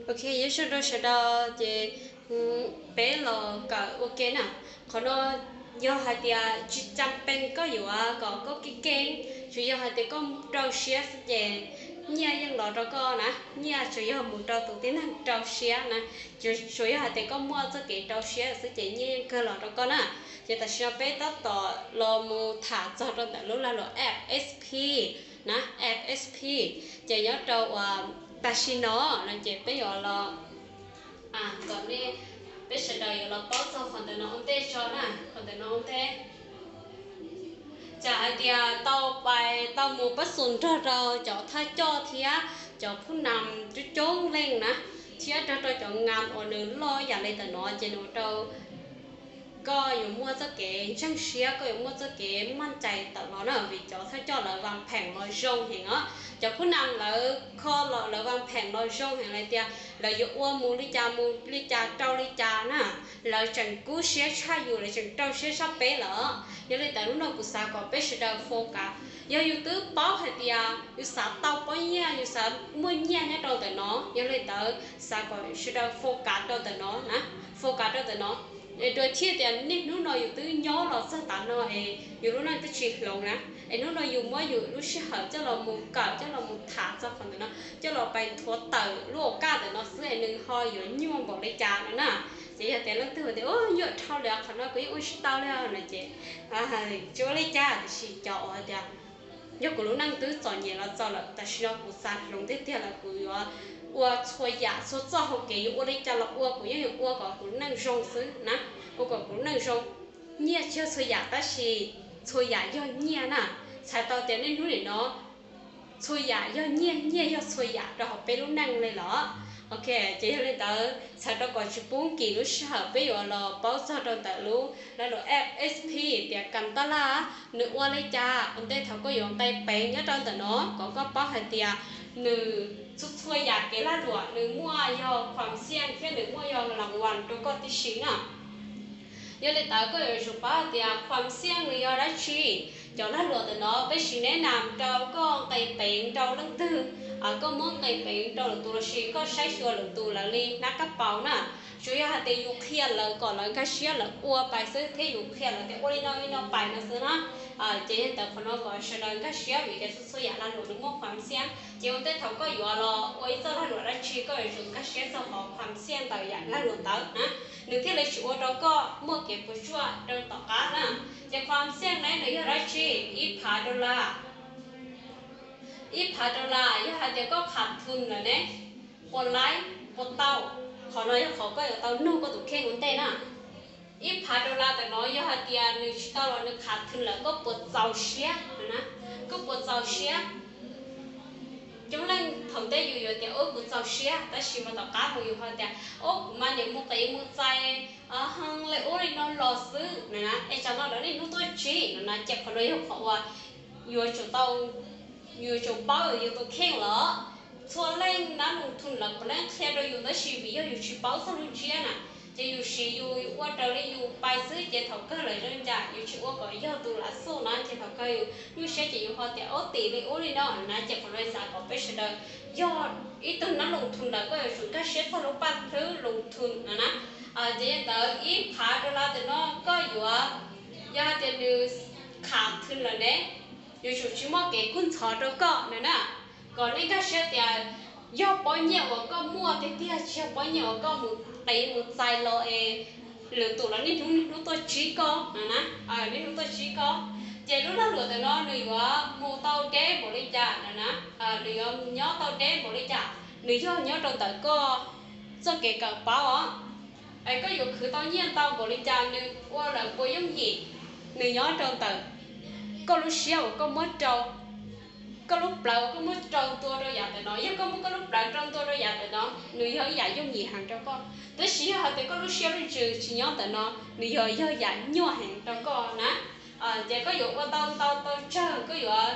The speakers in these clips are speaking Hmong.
Ok, nyob zoo rau sawv daws ces peb los kawm ua ke na. Qhov no yog hais tias tsis cam pees koj yuav kom koj keej keej, tsuas yog hais tias koj rau siab xwb ces nyiaj yeej los rau koj na. Nyiaj tsuas yog mus rau tus tib neeg rau siab na. Tsuas yog hais tias koj muaj txoj kev rau siab xwb ces nyiaj yeej kawg los rau koj na. Ces tam sim no peb tab tom los mus tham txog rau ntawm lub lag luam app S P na, app S P. Ces nyob rau uas tam sim no no ces peb yuav los, kom nej, peb sawv daws yuav los paub txog qhov ntawm no ua ntej tso na, qhov ntawm no ua ntej. Tsam hais tias tau pais tau mus pab xus nrog rau cov thawj coj thiab cov phub nam coob coob leej na, thiab nrog rau cov ngam uas nws loj yam li ntawm no ces nws ua rau koj yuav muaj txoj kev ntseeg siab, koj yuav muaj txoj kev maj cai tawm los na, vim cov thawj coj lawv vas pheem los zoo heev os. Cov phub nam lawv kho los lawv vas pheem los zoo heev li tias lawv yuav ua mus li cas mus li cas rau li cas na, lawv tseem kub siab tshaj yus, lawv tseem rau siab tshaj peb lawm. Yog li ntawd hnub no kuv xav kom peb sawv daws focus, yog yus twb paub hais tias yus xav tau pob nyiaj, yus xav muaj nyiaj nyob rau ntawm no, yog li ntawd xav kom sawv daws focus rau ntawm no na, focus rau ntawm no. Dua thiaj tias niaj hnub no yus twb nyob los txog tav no es yus lub neej twb tsis hloov na, es hnub no yus muab yus lub sij hawm coj los mus kawm, coj los mus tham txog qhov ntawm no, coj los pais nthuav tawm lub a kaj ntawm no xwb es nws ho yuav nyuaj npaum li cas no na. Ces yog tias leej twg tias nyuaj dhau li qhov no kuv yeej ua tsis tau li no ces tsis ua li cas, tiam sis cov uas tias yog kuv lub neej twb txom nyem los txaus lawm, tam sim no kuv xav hloov tiag tiag lawm, kuv yuav ua txhua yam txhua txoj hauv kev, yuav ua li cas los ua, kuv yeej yuav ua kom kuv lub neej zoo xwb na, ua kom kuv lub neej zoo. Nyiaj tsis yog txhua yam tab sis txhua yam yog nyiaj na. Txhais tau tias niaj hnub nim no txhua yam yog nyiaj, nyiaj yog txhua yam rau hauv peb lub neej li los. Ok, ces yog li ntawd txhawm rau kom tsis pub nkim lub sij hawm, peb yuav los paub txog rau ntawm lub lag luam app S P tias kam taj laj nws ua li cas ua ntej thaum koj yuav nqe peev nyob rau ntawm no, kom koj paub hais tias nws txhua txhua yam kev lag luam nws muaj yog khuam xiaj thiab nws muaj yog las vas rau koj tib si na. Yog li ntawd koj yuav tsum paub hais tias khuam xiaj nws yog dab tsi. Cov lag luam ntawm no peb siv neb nas rau koj nqe peev rau leej twg, koj muab nqe peev rau lwm tus lossis koj saib xyuas lwm tus lawv li hnab kab paus na. Tsuas yog hais tias yus qhia lawv kom lawv nkag siab lawv ua pais xwb thiab yus qhia lawv tias ua li no li no pais no xwb na. Ces yog li ntawd qhov no kom sawv daws nkag siab vim tias txhua txhua yam lag luam nws muaj khuam xiaj, ces ua ntej thaum koj yuav los ua ib txoj lag luam dab tsi koj yuav tsum nkag siab txog qhov khuam xiaj ntawm yam lag luam ntawd na, nws thiaj li tsis ua rau koj muaj kev puas tsuaj rau tom qab na. Ces khuam xiaj ne nws yog dab tsi? Ib phav dollar, ib phav dollar yog hais tias koj qham thum lawm ne, puas laib puas tau? Qhov no yog qhov koj yuav tau nug koj tus kheej ua ntej na. Ib phav dollar ntawm no yog hais tias nws tsis tau los nws qham thum lawm koj puas txaus siab na? Koj puas txaus siab? Coob leej thaum ntej yus yuav tias ub kuv txaus siab, tab sis mas tom qab mus yus ho tias ub kuv mas niam mus qiv mus txais heev li ub li no los xwb na, es tsam no lawv niaj hnub tuaj tsib no na, ces qhov no yog qhov uas yuav tsum tau, yuav tsum paub yus tus kheej los. Txhua leej nab lus thum lawv puav leej qhia rau yus tab sis vim yog yus tsis paub txog lub ntsiab na, ces yus siv yus ua raws li yus pais xwb ces thaum kawg lawv zoo cas yus tsis ua kom yog tus lav xu na ces thaum kawg yus nyuaj siab ces yus ho tias ub tim li ub li no na, ces qhov no xav kom peb sawv daws yog ib tug nab lus thum lawm koj yuav tsum nkag siab txog lub paj hlwb lus thum no na. Ces yog li ntawd ib phav dollar ntawm no koj yuav, yog hais tias nws qham thum lawm ne, yuav tsum tsis muaj kev kub ntxhov rau koj no na. Kom nej nkag siab tias yog pob nyiaj uas koj muaj tiag tiag, tsis yog pob nyiaj uas koj mus qiv mus txais los es lwm tus los niaj hnub niaj hnub tuaj tsib koj no na, niaj hnub tuaj tsib koj. Ces lub lag luam ntawm no nws yuav mus tau deb npaum li cas no na, nws yuav nyob tau deb npaum li cas, nws yog nyob rau ntawm koj txoj kev kawm paub os. Es koj yuav khwv tau nyiaj ntau npaum li cas, nws ua lawm puas yooj yim, nws nyob rau ntawm koj lub siab uas koj muab rau, koj lub plawv uas koj muab rau ntua rau yam ntawm no. Yog koj muab koj lub plawv rau ntua rau yam ntawm no, nws yog ib yam yooj yim heev rau koj. Tab sis yog hais tias koj lub siab lub ntsws tsis nyob ntawm no, nws yog, yog yam nyuaj heev rau koj na. Ces koj yuav ua tau ntau tau tsawg, koj yuav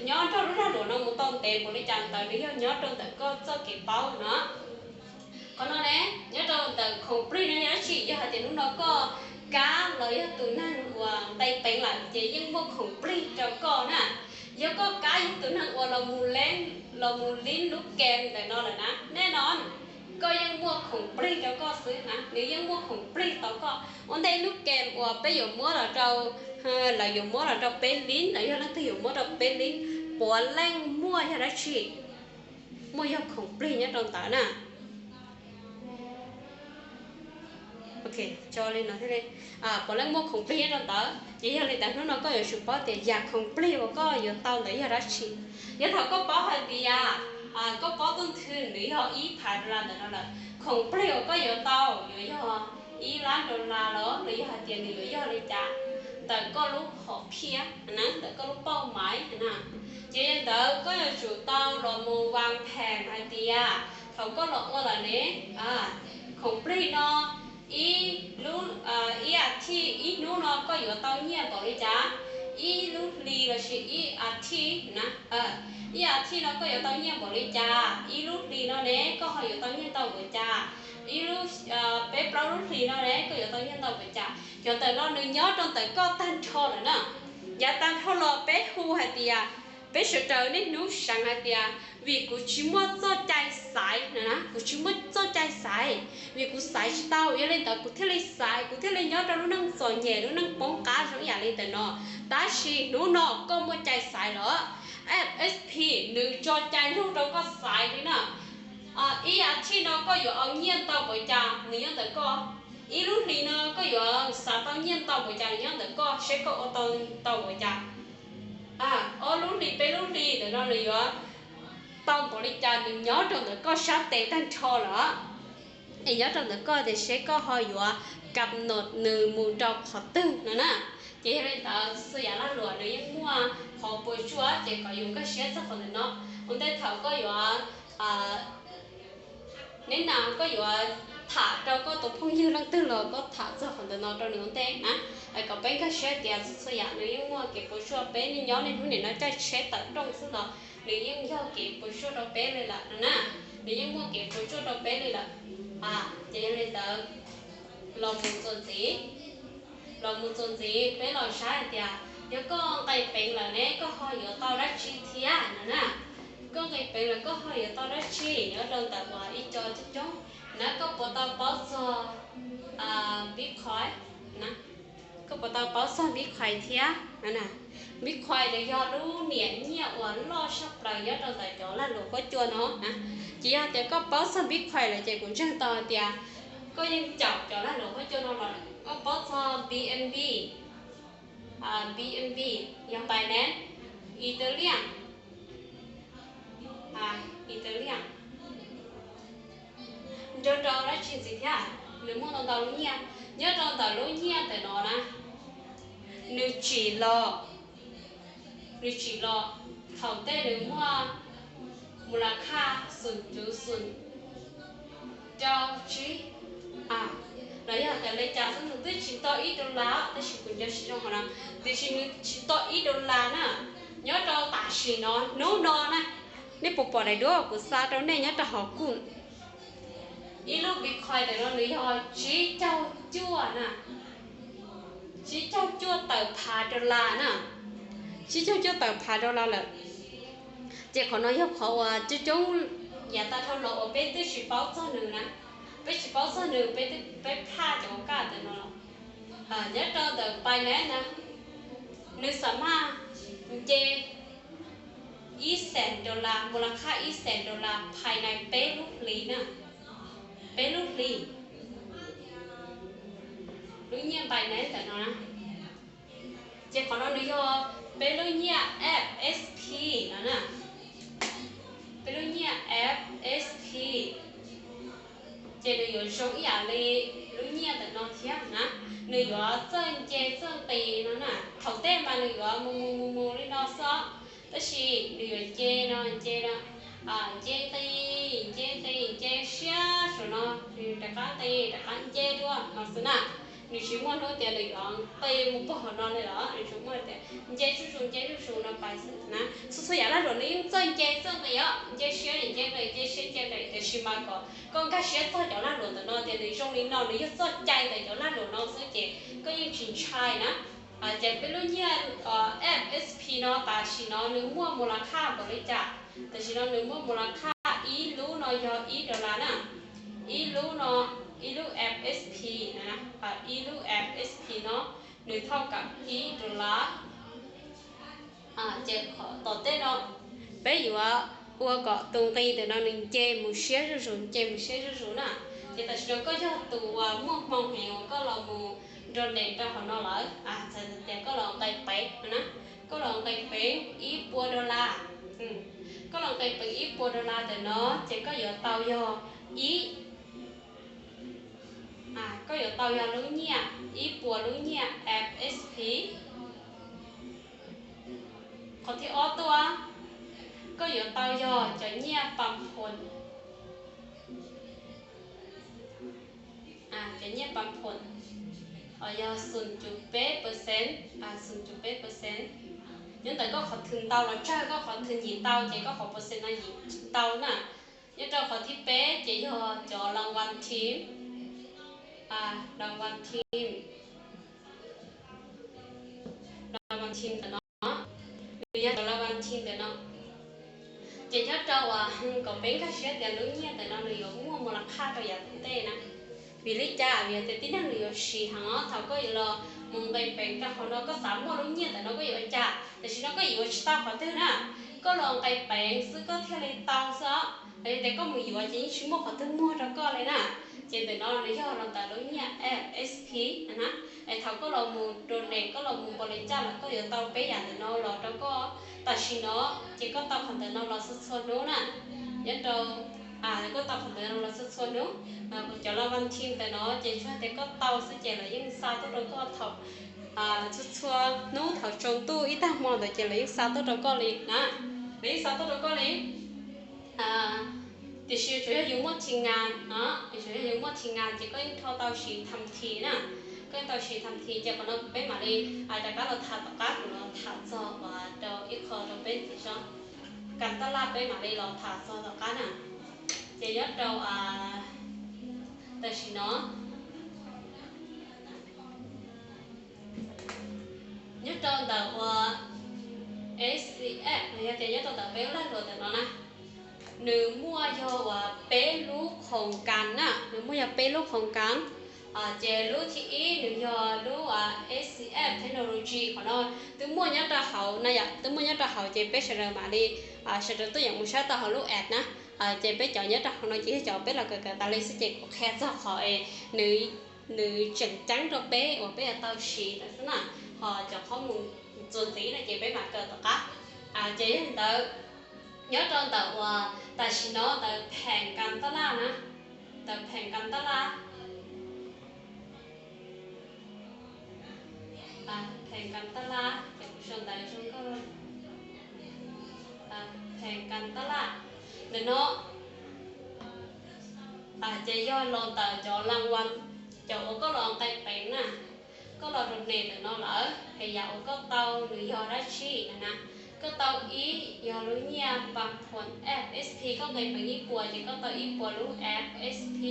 nyob nrog lub lag luam no mus tau ntev npaum li cas ntawd nws yog nyob rau ntawm koj txoj kev paub no. Qhov no ne, nyob rau ntawm khoom plig no yog dab tsi? Yog hais tias hnub no koj kab los yog tus neeg uas nqe peev lawm ces yeej muaj khoom plig rau koj na. Yog koj kab yog tus neeg uas los mus leeb, los mus lib lub game ntawm no lawm na, nej no, koj khoom plig rau koj xwb na, nws yeej muaj khoom plig tau koj. Ua ntej lub game uas peb yuav muab los rau, lawv yuav muab los rau peb lib, los yog leej twg yuav muab rau peb lib, puav leej muaj yog dab tsi? Muaj yog khoom plig nyob rau ntawd na. Puav leej muaj khoom plig nyob rau ntawd, ces yog li ntawd hnub no koj yuav tsum paub tias yam khoom plig uas koj yuav tau ntawd yog dab tsi. Yog thaum koj paub hais tias koj paub tuj nthwv nws yog ib phav dollar ntawm no lawm, khoom plig uas koj yuav tau yuav yog ib lab dollar los los yog hais tias nws yuav yog li cas ntawm koj lub hom phiaj na, ntawm koj lub pauj maiv na, ces yog ntawd koj yuav tsum tau los mus vas phem hais tias thaum koj los ua lawm ne, khoom plig no ib lub, ib as thiv, ib hnub no koj yuav tau nyiaj npaum li cas, ib lub hlis los sis ib as thiv na, ib as thiv no koj yuav tau nyiaj npaum li cas, ib lub hlis no ne koj ho yuav tau nyiaj ntau npaum cas, ib lub, peb plaub lub hlis no ne koj yuav tau nyiaj ntau npaum cas. Cov ntawm no nws nyob rau ntawm koj tag nrho lawm na. Yav tag nrho los peb hu hais tias peb sawv daws niaj hnub seev hais tias vim kuv tsis muaj txoj cai xaiv na, kuv tsis muaj txoj cai xaiv, vim kuv xaiv tsis tau, yog li ntawd kuv thiaj li xaiv, kuv thiaj li nyob rau lub neej txom nyem, lub neej poob qab zoo ib yam li ntawm no. Tab sis hnub no koj muaj cai xaiv lawm, F S P nws tso cai lug rau koj xaiv li na. Ib as thiv no koj yuav ua nyiaj ntau npaum cas nws nyob ntawm koj, ib lub hlis no koj yuav xav tau nyiaj ntau npaum cas nws nyob ntawm koj, seb koj ua tau ntau npaum cas. Ob lub hlis peb lub hlis ntawm no nws yuav tau npaum li cas nws nyob rau ntawm koj sab tes tag nrho lawm. Es nyob rau ntawm koj tias seb koj ho yuav kam nom nws mus rau qhov twg no na. Ces yog li ntawd txhua yam lag luam nws yeej muaj qhov puas tsuaj, ces kom yus nkag siab txog qhov ntawm no. Ua ntej thaum koj yuav, neb na, koj yuav tham rau koj tus phooj ywg leej twg los koj tham txog qhov ntawm no rau nws ua ntej na, kom peb nkag siab tias txhua yam nws yeej muaj kev puas tsuaj. Peb nyob niaj hnub nim no caij tsheb tawm rooj xwb los nws yeej yog kev puas tsuaj rau peb li lawm no na, nws yeej muaj kev puas tsuaj rau peb li lawm. Ces yog li ntawd los mus txuas ntxiv, los mus txuas ntxiv peb los saib hais tias yog koj nqis peev lawm ne koj ho yuav tau dab tsi thiab no na. Koj nqis peev lawm koj ho yuav tau dab tsi nyob rau ntawm uas ib co coob coob na, koj puas tau paub txog Bitcoin na? Koj puas tau paub txog Bitcoin thiab? Bitcoin nws yog lub niam nyiaj uas loj tshaj plaws nyob rau ntawm cov lag luam huab cua no na. Ces yog tias koj paub txog Bitcoin lawm ces kuv ntseeg tau hais tias koj yeej caum cov lag luam huab cua no los. Koj paub txog B N B, B N B, yog Binance, Ethereum, Ethereum, nrog rau dab tsi ntxiv thiab? Nws muaj ntau ntau lub nyiaj, nyob rau ntawm lub nyiaj ntawm no na, nws tsim los, nws tsim los thaum ntej nws muaj mus las khaj xum cuv xum rau tsib, los yog tias li cas xwb nws twb tsis tau ib dollar, tab sis kuv nco tsis zoo qhov no, tiam sis nws tsis tau ib dollar na. Nyob rau tam sim no hnub no na, nej puas pom daim duab kuv xa rau nej nyob rau hauv kuj? Ib lub Bitcoin ntawm no nws yog tsib caug cuaj na, tsib caug cuaj tawm phav dollar na, tsib caug cuaj tawm phav dollar lawm. Ces qhov no yog qhov uas coob coob yav tag dhau los uas peb twb tsis paub txog nws na, peb tsis paub txog nws, peb, peb plaj cov kaj ntawm no los. Nyob rau ntawm Binance na, nws xam maj nce ib xees dollar, mus las khaj ib xees dollar phais nais peb lub hlis na, peb lub hlis. Lub nyiaj Binance ntawm no na, ces qhov no nws yog peb lub nyiaj F S P no na, peb lub nyiaj F S P. Ces nws yuav zoo ib yam li lub nyiaj ntawm no thiab na, nws yuav txawj nce txawj nqis no na. Thaum ntej mas nws yuav mus mus mus mus li no xwb, tab sis nws yuav nce no nce no, nce nqis nce nqis nce siab saum no, rov qab nqis rov qab nce dua no xwb na. Nws tsis muaj hnub tias nws yuav nqis mus puag hauv no li lawm, nws tsuas muaj tias nce zuj zus nce zuj zus no pais xwb na. Txhua txhua yam lag luam nws yeej txawj nce txawj nqis os, nce siab nce nqis nce siab nce nqis, tiam sis mas kom koj nkag siab txog cov lag luam ntawm no tias nws zoo li no, nws yog txoj cai ntawm cov lag luam no xwb ces koj yeej tsis ntshai na. Ces peb lub nyiaj F S P no tam sim no nws muaj mus las khaj npaum li cas? Tam sim no nws muaj mus las khaj ib lub no yog ib dollar na. ib lub no, ib lub F S P, ib lub F S P no nws thauj kam ib dollar. Ces qhov tom tej no peb yuav ua kom tus nqi ntawm no nws nce mus siab zuj zus, nce mus siab zuj zus na. Ces tam sim no koj yog tus uas muaj hmoo heev uas koj los mus donate rau hauv no lawm, txhais tias koj los nqe peev na, koj los nqe peev ib puas dollar. Koj los nqe peev ib puas dollar ntawm no ces koj yuav tau yog ib, koj yuav tau yog lub nyiaj, ib puas lub nyiaj F S P. Qhov thib ob tuaj, koj yuav tau yog cov nyiaj pam phom, cov nyiaj pam phom, yog xoom cum peb percent, xoom cum peb percent. Nyob ntawm koj qhov thwv ntau los tsawg, koj qhov thwv yim ntau ces koj qhov percent no yim ntau na. Nyob rau qhov thib peb ces yog cov lau vas thim, lau vas thim, lau vas thim ntawm no, nws yog cov lau vas thim ntawm no. Ces nyob rau uas kom peb nkag siab tias lub nyiaj ntawm no nws yuav muaj mus los qhaj rau yav tom ntej na. Vim li cas? Vim tias tib neeg nws yuav siv heev os. Thaum koj yuav los mus nqe peev rau hauv no koj xav muaj lub nyiaj ntawm no koj yuav ua cas? Tam sim no koj yuav tsis tau qhov twg na, koj los nqe peev xwb koj thiaj li tau xwb os. Los yog tias koj mus yuav ces yeej tsis muaj qhov twg muag rau koj li na. Ces ntawm no nws yog los ntawm lub nyiaj F S P na. Es thaum koj los mus donate, koj los mus npaus li caj los koj yuav tau peb yam ntawm no los rau koj. Tam sim no ces koj tau qhov ntawm no los txhua txhua hnub na. Nyob rau, koj tau qhov ntawm no los txhua txhua hnub. Cov lau vas thim ntawm no ces tsuas tias koj tau xwb ces lawv yeej xa tuaj rau koj thaum txhua txhua hnub, thaum tsaus ntuj ib tag hmo ntawd ces lawv yeej xa tuaj rau koj li na. Lawv yeej xa tuaj rau koj li. Tiam sis tsuas yog yus muaj thim ngas, tiam sis yog yus muaj thim ngas ces koj yeej rho tau siv tham thi na. Koj yeej tau siv tham thi ces qhov no peb mam li rov qab los tham tom qab, kuv los tham txog rau ib qho rau peb ntxiv tso. Kam tab laj peb mam li los tham txog tom qab na. Ces nyob rau tam sim no nyob rau ntawm uas S C F los yog tias nyob rau ntawm peb lub lag luam ntawm no na, nws muaj yog uas peb lub khoom kas na, nws muaj yog peb lub khoom kas. Ces lub thib ib nws yog lub S C F technology, qhov no twb muaj nyob rau hauv na yom, twb muaj nyob rau hauv ces peb sawv daws mam li sawv daws tuaj yeem mus saib tau hauv lub app na. Ces peb cov nyob rau hauv no ces yog cov peb los kawm kawm tas li xwb ces kuv qhia txog qhov es nws tseem ceeb rau peb uas peb yuav tau siv ntawd xwb na. Ho cov qhov mus txuas ntxiv no ces peb mam kawm tom qab. Ces yog li ntawd, nyob rau ntawm uas tam sim no ntawm pheem kas tab laj na, ntawm pheem kas tab laj, pheem kas tab laj, ces kuv sau ntawv rau koj, pheem kas tab laj ntawm no. Ces yog los ntawm cov lau vas, cov uas koj los nqe peev na, koj los donate ntawm no lawm es yam uas koj tau nws yog dab tsi na. Koj tau ib yog lub nyiaj pam phom F S P, koj nqe peev ib puas ces koj tau ib puas lub F S P,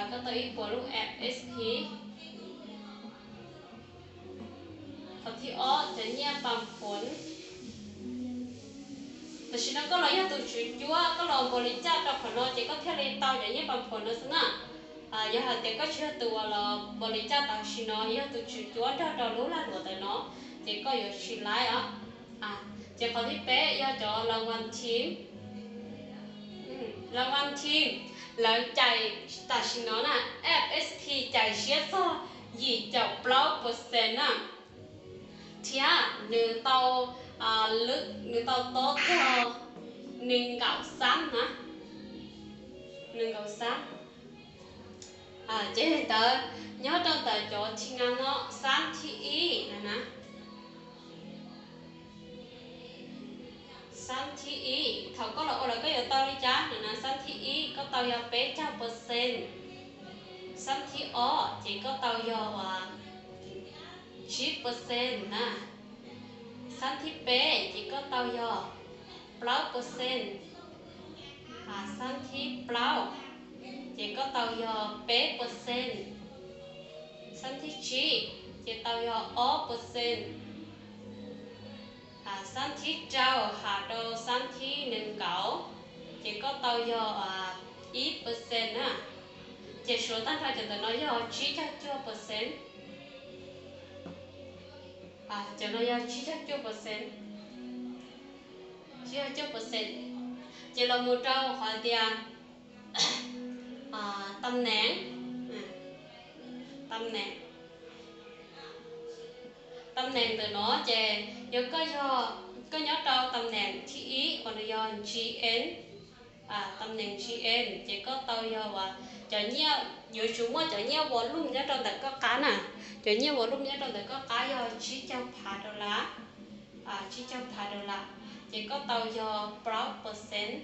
koj tau ib puas lub F S P. Qhov thib ob cov nyiaj pam phom. Tam sim no koj los yog tus tswv cuab, koj los npaus li caj rau qhov no ces koj thiaj li tau cov nyiaj pam phom no xwb na. Yog hais tias koj tsis yog tus uas los npaus li caj tam sim no, yog tus tswv cuab nrog rau lub lag luam ntawm no, ces koj yuav tsis laib os. Ces qhov thib peb yog cov lau vas thim. Lau vas thim, lawv cais tam sim no na, F S P cais siab txog yim caum plaub percent na, thiab nws tau, nws tau tob txog nees nkaum xab na, nees nkaum xab. Ces li ntawd, nyob rau ntawm cov thim ngas no, xab thib ib na na, xab thib ib thaum koj los ua lawm koj yuav tau li cas na na, xab thib ib koj tau yog peb caug percent, xab thib ob ces koj tau yog uas tsib percent na, xab thib peb ces koj tau yog plaub percent, xab thib plaub ces koj tau yog peb percent, xab thib tsib ces tau yog ob percent, xab thib rau has rau xab thib nees nkaum ces koj tau yog ib percent na. Ces suav tag nrho cov ntawm no yog tsib caug cuaj percent. Cov no yog tsib caug cuaj percent, tsib caug cuaj percent. Ces los mus rau qhov tias tam neem, tam neem, tam neem ntawm no ces yog koj yog, koj nyob rau tam neem thib ib uas nws yog G N, tam neem G N ces koj tau yog uas cov nyiaj, yuav tsum muaj cov nyiaj volume nyob rau ntawm koj qab na. Cov nyiaj volume nyob rau ntawm koj qab yog tsib caug phav dollar, tsib caug phav dollar, ces koj tau yog plaub percent.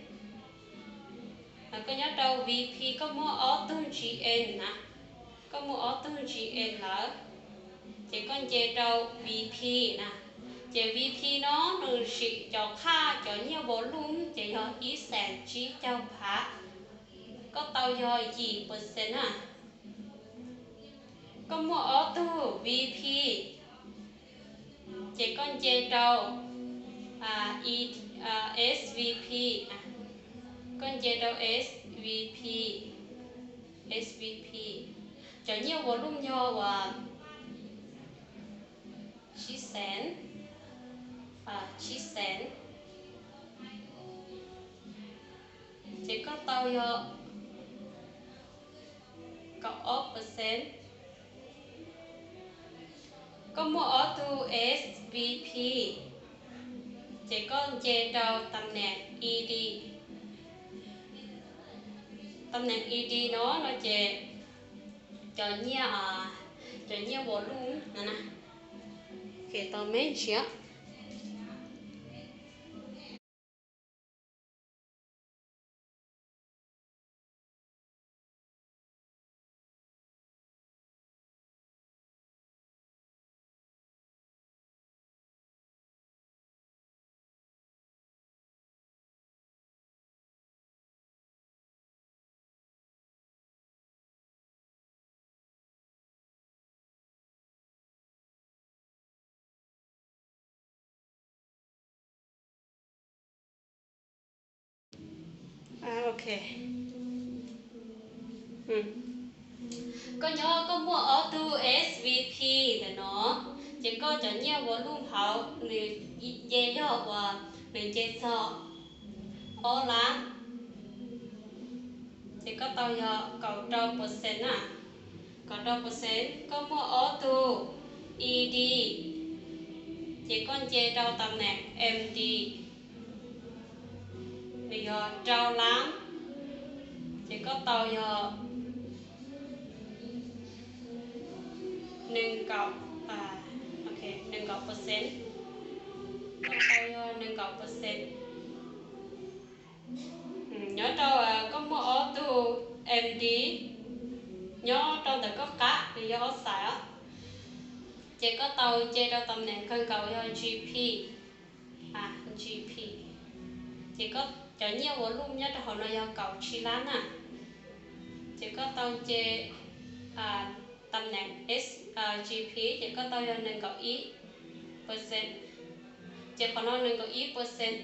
Koj nyob rau V P koj muaj ob tug G N na, koj muaj ob tug G N lawm, ces koj nce rau V P na. Ces V P no nws sim cov qhaj cov nyiaj volume ces yog ib xees tsib caug phav, koj tau yog yim percent na. Koj muaj ob tug V P, ces koj nce rau S V P, koj nce rau S V P, S V P, cov nyiaj volume yog uas tsib xees, tsib xees, ces koj tau yog kaum ob percent. Koj muaj ob tug S V P, ces koj nce rau tam neem E D. Tam neem E D no no ces cov nyiaj, cov nyiaj volume no na, ke tau me ntsis. Ok. Koj nyob koj muaj ob tug S V P ntawm no, ces koj cov nyiaj volume hauv nws nce yog uas nws nce txog ob lab, ces koj tau yog kaum rau percent na. Kaum rau percent. Koj muaj ob tug E D, ces koj nce rau tam neem M D, nws yog rau lab, ces koj tau yog nees nkaum, nees nkaum percent, koj tau yog nees nkaum percent. Nyob rau koj muaj ob tug M D nyob rau ntawm koj qab, nws yog ob xais os, ces koj tau nce rau tam neem kawg nkaus yog G P, G P, ces koj cov nyiaj volume nyob rau hauv no yog kaum tsib lab na, ces koj tau nce tam neem G P, ces koj tau yog nees nkaum ib percent, ces qhov no nees nkaum ib percent.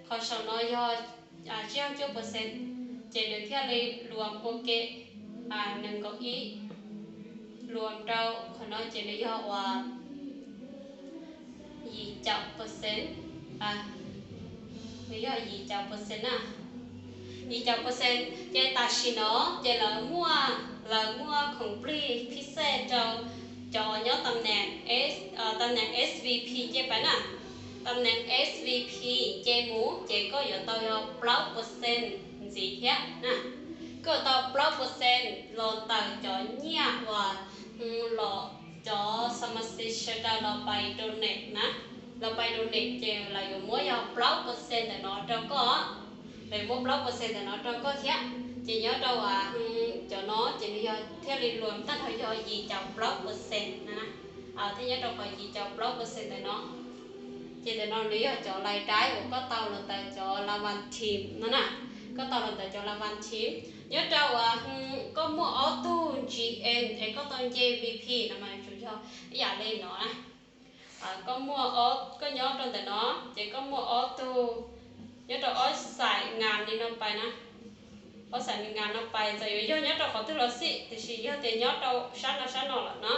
Qhov saum no yog tsib caug cuaj percent, ces nws thiaj li luam ua ke nees nkaum ib, luam rau qhov no ces nws yog uas yim caum percent, nws yog yim caum percent na. Yim caum percent, ces tam sim no ces lawv muaj, lawv muaj khoom plig phij xej rau cov nyob tam neem, tam neem S V P cia pais na. Tam neem S V P ces mus ces koj yuav tau yog plaub percent ntxiv thiab na. Koj yuav tau plaub percent los ntawm cov nyiaj uas los cov xamas xis sawv daws los pais donate na, los pais donate ces lawv yuav muab yog plaub percent ntawm no rau koj, lawv muab plaub percent ntawm no rau koj thiab. Ces nyob rau cov no ces nws yog thiaj li luam tag nrho yog yim caum plaub percent na, thiab nyob rau qhov yim caum plaub percent ntawm no, ces ntawm no nws yog cov lais daib uas koj tau los ntawm cov Lavas Team no na, koj tau los ntawm cov Lavas Team. Nyob rau uas koj muaj ob tug G N es koj tau nce V P no mas tsuas yog ib yam li no na. Koj muaj, koj nyob rau ntawm no, ces koj muaj ob tug, nyob rau ob xais ngam li no pais na. Ob xas nws nkas no pais txawm yuav yog nyob rau qhov twg los xij, tiam sis yog tias nyob rau sab no sab no lawm no,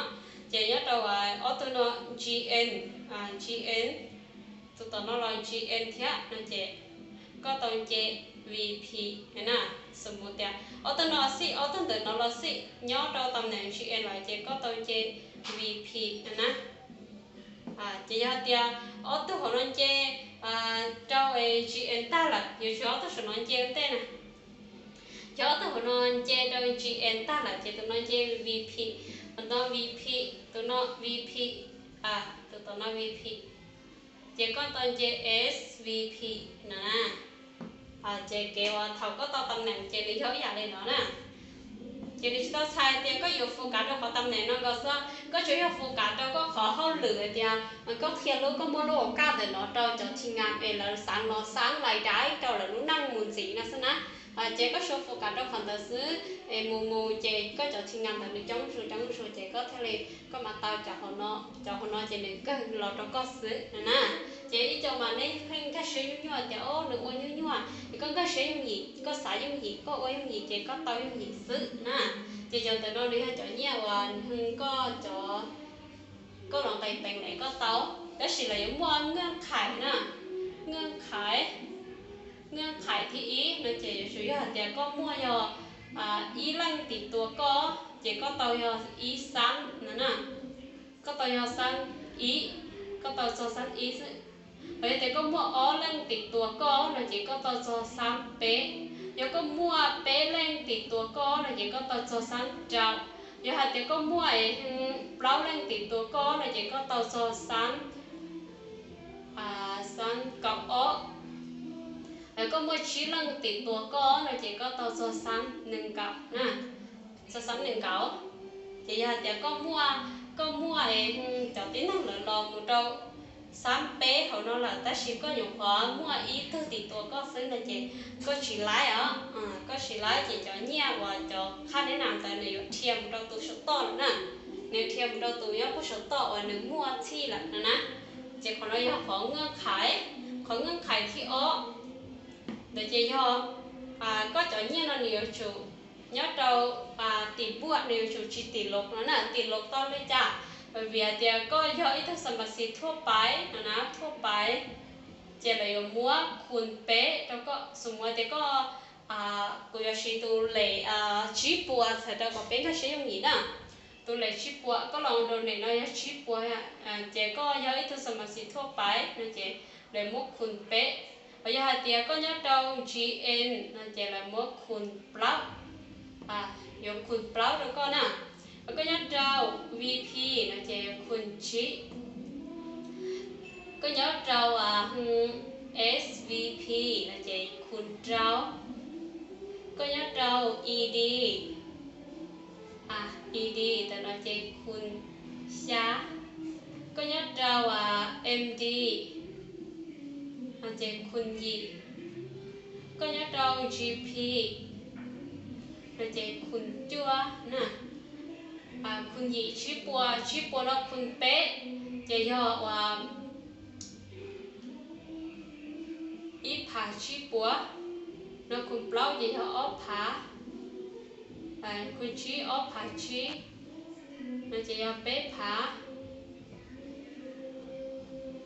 ces nyob rau ob tug no, G N, G N, tus tom no los G N thiab no ces koj tau nce V P na. Xws mus tias ob tug no xij, ob tug ntawm no los xij, nyob rau tam neem G N lawm ces koj tau nce V P na. Ces yog hais tias ob tug hauv no nce rau G N tag lawm, yuav tsum ob tug saum no nce ua ntej na. Yog ob tug hauv no nce rau G N tag lawm ces tus no nce V P, tus no V P, tus no V P, tus tom no V P, ces koj tau nce S V P na. Ces kev uas thaum koj tau tam neem ces nws yog ib yam li no na. Ces nws tsis tau txhais tias koj yuav fus kav rau qhov tam neem no nkaus xwb, koj tsuas yog fus kav rau koj qhov hauj lwm hais tias koj qhia lub, koj muaj lub au kaj ntawm no rau cov thim ngam es lawv xav los xav lais dai rau lawv lub neej mus ntxiv no xwb na. Ces koj tsuas fus kav rau qhov ntawd xwb, es mus mus ces koj cov thim ngam ntawd nws coob zus coob zus ces koj thiaj li, koj mam tau cov hauv no, cov hauv no ces nws kawg los rau koj xwb no na. Ces ib co mas nej pheej nkag siab nyuaj nyuaj tias o nws ua nyuaj nyuaj, es koj nkag siab yooj yim, koj xav yooj yim, koj ua yooj yim ces koj tau yooj yim xwb na. Ces cov ntawm no nws yog cov nyiaj uas koj cov, koj los nqis peev es koj tau, tab sis lawv yuav muaj ເງື່ອນໄຂ na. ເງື່ອນໄຂ, ເງື່ອນໄຂ thib ib no ces yuav tsum yog hais tias koj muaj yog ib leej tim tua koj ces koj tau yog ib xab no na. Koj tau yog xab ib, koj tau txog xab ib xwb. Hos yog tias koj muaj ob leej tim tua koj no ces koj tau txog xab peb. Yog koj muaj peb leej tim tua koj no ces koj tau txog xab rau. Yog hais tias koj muaj plaub leej tim tua koj no ces koj tau txog xab, xab kaum ob. Yog koj muaj tsib leej tim tua koj no ces koj tau txog xab nees nkaum na. Txog xab nees nkaum. Ces yog hais tias koj muaj, koj muaj cov tib neeg lawv los mus rau xab peb hauv no lawm tab sis koj nyuam qhuav muaj ib tug tim tua koj xwb no ces koj tsis laib os. Koj tsis laib ces cov nyiaj uas cov khab neb nas ntawd nws yuav dhia mus rau tus saum toj lawm na. Nws dhia mus rau tus nyob puag saum toj uas nws muaj txhij lawm no na. Ces qhov no yog qhov ເງື່ອນໄຂ, qhov ເງື່ອນໄຂ thib ob. Ntawd ces yog koj cov nyiaj no nws yuav tsum nyob rau tim npuaj, nws yuav tsum tsis tim lov no na. Tim lov tau li cas? Vim hais tias koj yog ib tug xa ma xis thuaj pais no na, thuaj pais, ces lawv yuav muab khun peb rau koj. Xws mus tias koj, kuv yuav siv tus lem tsib puas txhais rau kom peb nkag siab yooj yim na. Tus lem tsib puas, koj los donate no yog tsib puas, ces koj yog ib tug xa ma xis thuaj pais no ces lawv muab khun peb. Hos yog hais tias koj nyob rau G N no ces lawv muab khun plaub, yuav khun plaub rau koj na. Hos koj nyob rau V P no ces yuav khun tsib. Koj nyob rau S V P no ces khun rau. Koj nyob rau E D, E D ntawm no ces khun xya. Koj nyob rau M D no ces khun yim. Koj nyob rau G P no ces khun cuaj na. Khun yim tsib puas, tsib puas no khun peb, ces yog uas ib phav tsib puas, no khun plaub ces yog ob phav, khun tsib ob phav tsib, no ces yog peb phav,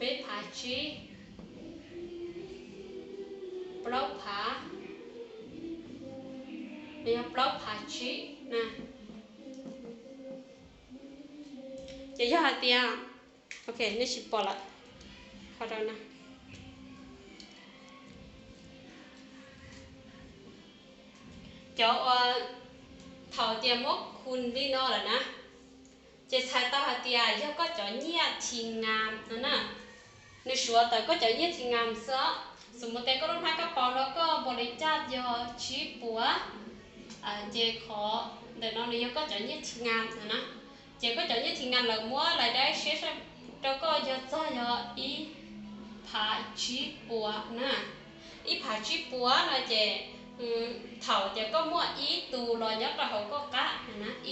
peb phav tsib, plaub phav, no yog plaub phav tsib na. Ces yog hais tias, ok, nej tsis pom lawm, qhov rau na. Cov uas thaum tias muab khun li no lawm na, ces txhais tau hais tias yog koj cov nyiaj thim ngam no na. Nws suav tawm koj cov nyiaj thim ngam xwb. Xws mus tias koj lub hnab kab paus no koj npaum li cas yog tsib puas, ces qhov ntawm no nws yog koj cov nyiaj thim ngam no na. Ces koj cov nyiaj thim ngam lawv muab lais dai siab rau koj yog txog yog ib phav tsib puas na. Ib phav tsib puas no ces thaum tias koj muaj ib tug los nyob rau hauv koj qab,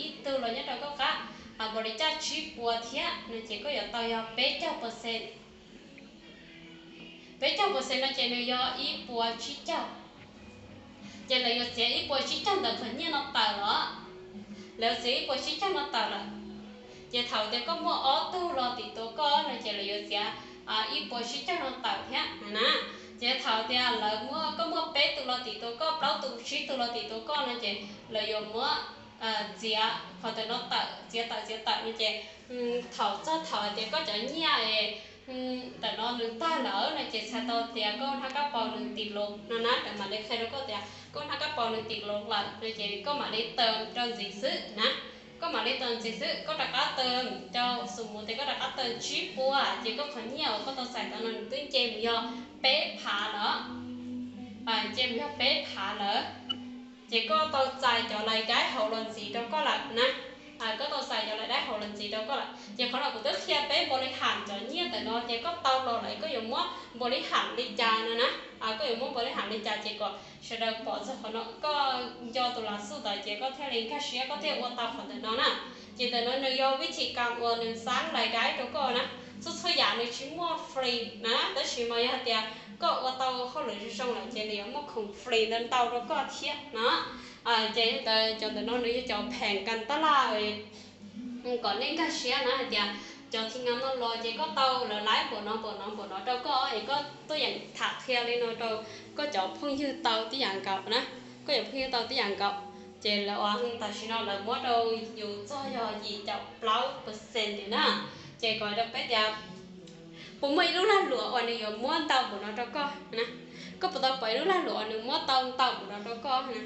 ib tug los nyob rau koj qab, npaum li cas tsib puas thiab no ces koj yuav tau yog peb caug percent. Peb caug percent no ces nws yog ib puas tsib caug. Ces lawv yuav txiav ib puas tsib caug ntawm qhov nyiaj no tawm los. Lawv yuav txiav ib puas tsib caug no tawm lawm. Ces thaum tias koj muaj ob tug los tim tus koj no ces lawv yuav txiav ib puas tsib caug no tawm thiab na. Ces thaum tias lawv muaj, koj muaj peb tus los tim tus koj, plaub tus, tsib tus los tim tus koj no ces lawv yuav muab txiav qhov ntawm no tawm, txiav tawm, txiav tawm no ces thaum txog thaum tias koj cov nyiaj ntawm no nws tag lawm no ces txhais tau tias koj hnab kab paus nws tim los no na, lawv mam li qhia rau koj tias koj hnab kab paus nws tim los lawm no ces koj mam li taws rau ntxiv xwb na. Koj mam li taws ntxiv xwb, koj rov qab taws rau, xum mus tias koj rov qab taws tsib puas ces koj qhov nyiaj uas koj tau txais ntawd no nws twb nce mus yog peb phav lawm. Nce mus yog peb phav lawm. Ces koj tau txais cov lais daib hauv los ntxiv rau koj lawm na. Koj tau txais cov lais daib hauv los ntxiv rau koj lawm ces qhov no kuv twb qhia peb npaum li ham cov nyiaj ntawm no ces koj tau los lawm koj yuav muab npaum li ham li cas no na. Koj yuav muab npaum li ham li cas ces kom sawv daws pom txog qhov no, koj nco tus lav xu ntawd ces koj thiaj li nkag siab koj thiaj ua tau qhov ntawm no na. Ces ntawm no nws yog vib thim kam uas nws xab lais daib rau koj na. Txhua txhua yam nws tsis muaj free na, tab sis mas yog hais tias koj ua tau hauj lwm zoo zoo lawm ces nws yuav muaj khoom free ntau ntau rau koj thiab no. Ces cov ntawm no nws yog cov pheem kas tab laj, kom nej nkag siab na hais tias cov thim nas no los ces koj tau lawv laib npaum no npaum no npaum no rau koj es koj tuaj yeem tham qhia li no rau koj cov phooj ywg tau tib yam nkaus na. Koj cov phooj ywg tau tib yam nkaus. Ces lawv ua tam sim no lawv muab rau yus txog yog yim caum plaub percent na. Ces kom rau peb tias puas muaj ib lub lag luam uas nws yuav muab ntau npaum no rau koj na. Koj puas tau pom ib lub lag luam uas nws muab tau ntau npaum no rau koj na?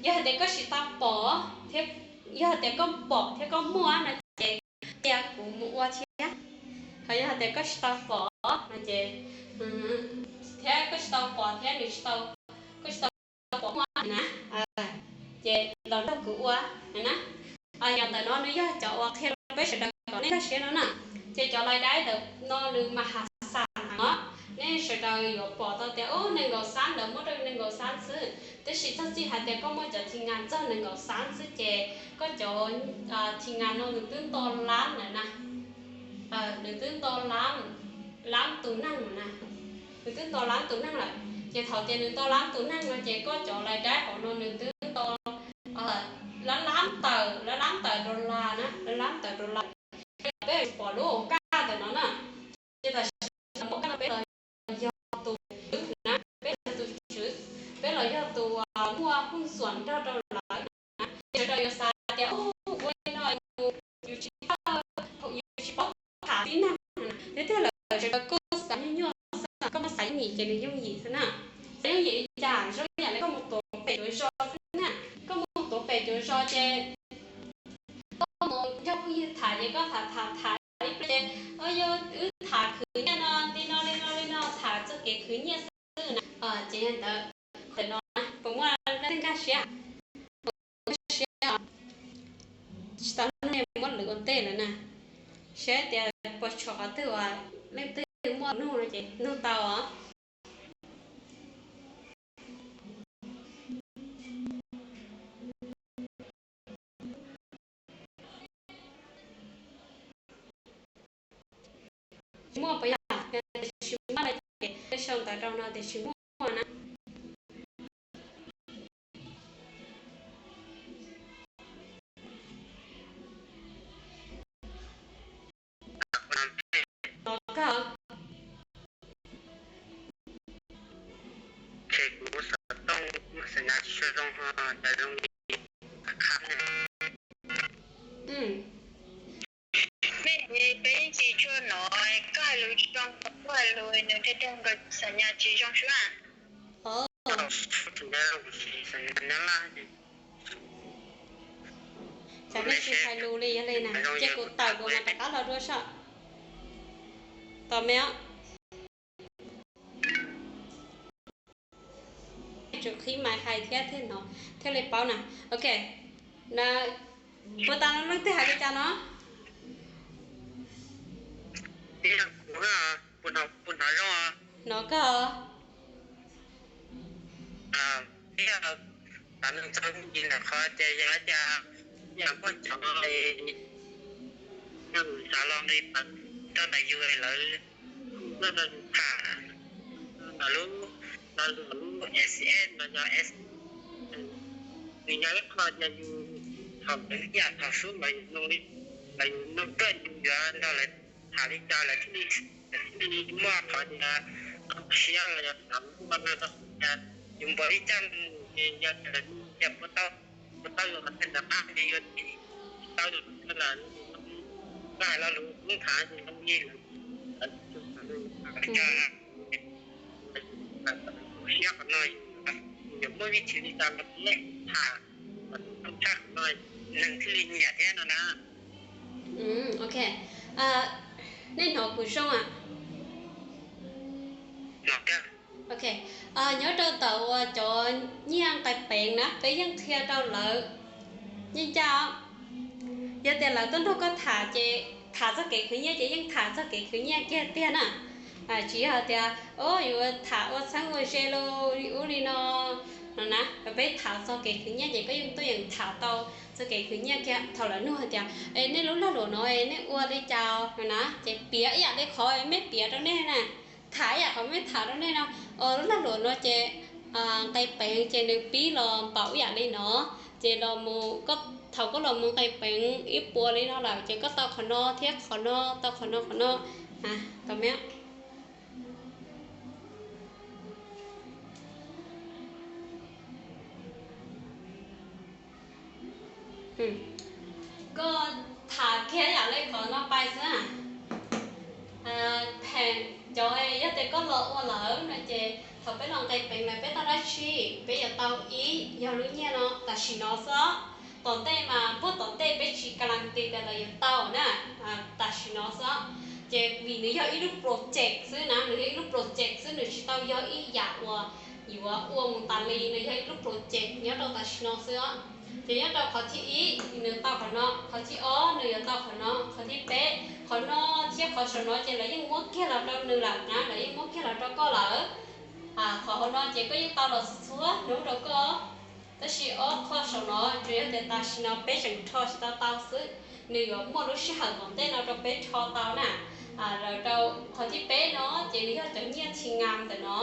Yog hais tias koj tsis tau pom thiab, yog hais tias koj pom thiab koj muaj no ces qhia kuv mus ua thiab. Ho yog hais tias koj tsis tau pom no ces, thiab koj tsis tau pom thiab nws tsis tau, koj tsis tau pom muaj na, ces los nrog kuv ua na. Yog ntawm no nws yog cov uas qhia rau peb sawv daws kom nej nkag siab no na. Ces cov lais daib ntawm no nws mas hav xas heev os. Nej sawv daws yuav pom tau tias nees nkaum xab ntawd muab rau nees nkaum xab xwb, tab sis txog txij hais tias koj muaj cov thim nas txog nees nkaum xab xwb ces koj cov thim nas no nws twb nto lab lawm na. Nws twb nto lab, lab tus neeg na. Nws twb nto lab tus neeg lawm. Ces thaum tias nws nto lab tus neeg no ces koj cov lais daib hauv no nws twb nto lab lab tawm, lab lab tawm dollar na, lab lab tawm dollar. Peb pom lub hauv kaj ntawm no na. Ces tam sim no muaj kaj no peb los yog tus tswv na, peb los yog tus tswv, peb los yog tus muaj hoob xuam nrog rau lawv na. Ces sawv daws yuav xav tias ua li no yus tsis paub, yus tsis paub tham tib neeg na, thiab tiag lawm sawv daws kuj xav nyuaj nyuaj xwb, koj muaj xav yooj yim ces nws yooj yim xwb na. Xav yooj yim li cas? Zoo li yam li koj mus tuav pem cuav zos xwb na. Koj mus tuav pem cuav zos ces koj mus nrog phooj ywg tham ces koj tham tham tham ib pliag ces, o, yog wb tham khwv nyiaj no li no li no li no, tham txoj kev khwv nyiaj xwb na. Ces yog ntawd, qhov no puas muaj leej twg nkag siab? Nkag siab, tsis tau nug muab lwv ua ntej lawm na. Saib tias puas tshuav qhov twg uas leej twg muaj nug no ces nug tau os. Tsis muaj puas yog? Yog tias tsis muaj no ces sau ntawv rau no tias tsis muaj na. Hnov kawg. Ces kuv xov tooj muaj señal tsis tshua zoo ho cas zoo li khab ne. Mej, peb yeej tsis tshua hnov koj hais lus zoo, koj hais lus nws dag dag nkaus, señal tsis zoo xwb na. Cas nej tsis hais lus li yog li na, cia kuv tawm kuv mam rov qab los dua saib. Tos me os. Tsum qhib maiv hais thiab thiaj hnov thiaj li paub na. Ok, puas tas no leej twg hais li cas no? Hnov kawg. Xav los nqis rau ntawm yus lawv tuaj rau yus tham. Lub, lub S S no yog S, nws yog ib qho yog yus thaum ib yam thaum xub los yus nug li, los yus nug koj yus yuav nrog lawv tham li cas lawv thiaj li, lawv thiaj li muaj qhov tias kho siab los yog tham muaj no, yus npaum li cas ces yog tias lawv nug tias puas tau, puas tau yus qhov chaw ntawd qab ces yuav tsis tau yus qhov chaw lawm, koj hais lo lus kub tham ces zoo li lawv, lawv, siab qhov no, yus yuav muaj vij chim li cas los thiab tham, tshaj qhov no neeg thiaj li nyiam thiab no na. Ok, nej hnov kuv zoo a? Ok, nyob rau ntawm uas cov nyiaj nqe peev na peb yeej qhia rau lawv nyiaj ncaj. Yog tias lawv tuaj nrog koj tham ces tham txoj kev khwv nyiaj ces yeej tham txoj kev khwv nyiaj kiag tiag na. Tsis yog tias o yuav tham ua txheeb ua ze li ub li no, no na. Peb tham txog kev khwv nyiaj ces koj yeej tuaj yeem tham tau txoj kev khwv nyiaj kiag. Thaum lawv nug hais tias es nej lub lag luam no es nej ua li cas no na, ces piav ib yam li qhov mej piav rau nej na, tham ib yam qhov mej tham rau nej no. Lub lag luam no ces nqe peev ces nws pib los npaum ib yam li no, ces los mus, thaum koj los mus nqe peev ib puas li no lawm ces koj tau qhov no thiab qhov no, tau qhov no qhov no, tau me. Koj tham kiag yam li qhov no pais xwb. Phem cov, yog tias koj los ua lawm no ces thaum peb los nqe peev lawm peb tau dab tsi? Peb yuav tau ib, yog lub nyiaj no tam sim no xwb. Tom ntej mas puag tom ntej peb tsis kalanti tias lawv yuav tau na, tam sim no xwb. Ces vim nws yog ib lub project xwb na, nws yog ib lub project xwb, nws tsis tau yog ib yam uas yuav ua mus tas li, nws yog ib lub project nyob rau tam sim no xwb. Ces nyob rau qhov thib ib nws tau qhov no, qhov thib ob nws yuav tau qhov no, qhov thib peb, qhov no thiab qhov saum no ces lawv yeej muab kiag los rau nws lawm na, lawv yeej muab kiag los rau koj lawm. Qhov hauv no ces koj yeej tau los txhua txhua hnub rau koj. Tab sis ob qho saum no tsuas yog tias tam sim no peb tseem rho tsis tau tau xwb, nws yuav muaj lub sij hawm tom ntej no rau peb rho tau na. Los rau qhov thib peb no ces nws yog cov nyiaj thi nga ntawm no.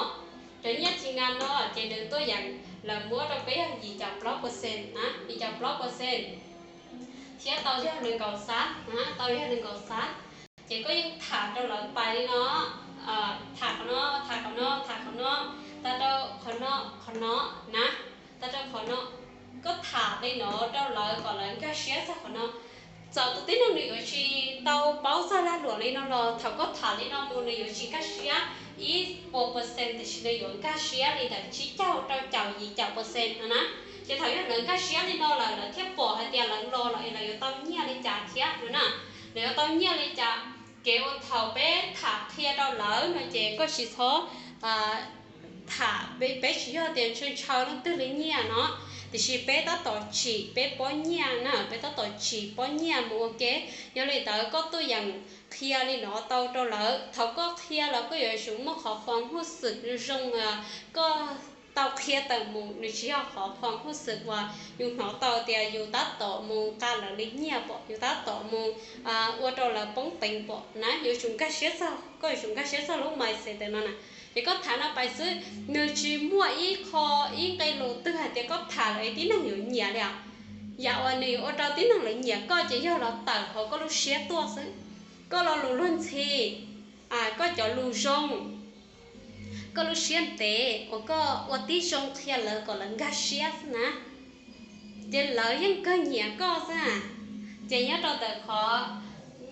Cov nyiaj thi nga no ces nws tuaj yeem lawv muab rau peb yog yim caum plaub percent na, yim caum plaub percent, thiab tau yog nees nkaum xab, tau yog nees nkaum xab. Ces koj yeej tham rau lawv pais li no, tham qhov no, tham qhov no, tham qhov no, tas rau qhov no, qhov no na, tas rau qhov no. Koj tham li no rau lawv kom lawv nkag siab txog qhov no. Txawm tus tib neeg nws yuav tsis tau paub txog lag luam li no los thaum koj tham li no mus nws yuav tsis nkag siab ib puas percent tiam sis nws yuav nkag siab li ntawm tsib caug rau caum yim caum percent no na. Ces thaum yog lawv nkag siab li no lawm lawv thiaj pom hais tias lawv los los es lawv yuav tau nyiaj li cas thiab no na. Lawv yuav tau nyiaj li cas? Kev uas thaum peb tham qhia rau lawv no ces koj tsis txhob tham, peb tsis yog tias ntshaw ntshaw leej twg li nyiaj no, tiam sis peb tab tom tsim peb pob nyiaj na, peb tab tom tsim pob nyiaj mus ua ke. Yog li ntawd koj tuaj yeem qhia li no tau rau lawv, thaum koj qhia los koj yuav tsum muaj qhov khuam huj xwm zoo, koj tau qhia tawm mus nws tsis yog qhov khuam huj xwm uas yus hnov tau tias yus tab tom mus nqa lawv li nyiaj pom, yus tab tom mus ua rau lawv poob peev pom na. Yuav tsum nkag siab txog, koj yuav tsum nkag siab txog lub mindset ntawm no na. Ces koj tham no pais xwb, nws tsis muaj ib qho, ib nqe lus twg hais tias koj tham lawm es tib neeg yuav nyiam li os. Yam uas nws yuav ua rau tib neeg lawv nyiam koj ces yog los tawm hauv koj lub siab tuaj xwb. Koj lo lus luag ntxhi, koj cov lus zoo, koj lub siab ntev uas koj ua tib zoo qhia lawv kom lawv nkag siab xwb na, ces lawv yeej kawg nyiam koj xwb na. Ces nyob rau ntawm qhov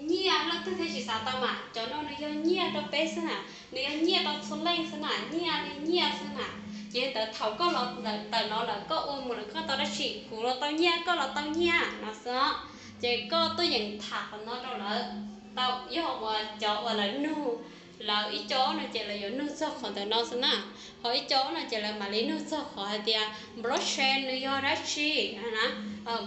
nyiaj leej twg thiaj tsis xav tau mas cov no nws yog nyiaj rau peb xwb na, nws yog nyiaj rau txhua leej xwb na, nyiaj li nyiaj xwb na. Ces ntawd thaum koj los ntawm no lawm koj ua mus lawm koj tau dab tsi? Kuv los tau nyiaj, koj los tau nyiaj no xwb. Ces koj tuaj yeem tham qhov no rau lawv, tau yog uas cov uas lawv nug, lawv ib co no ces lawv yuav nug txog qhov ntawm no xwb na. Ho ib co no ces lawv mam li nug txog qhov hais tias blockchain nws yog dab tsi na.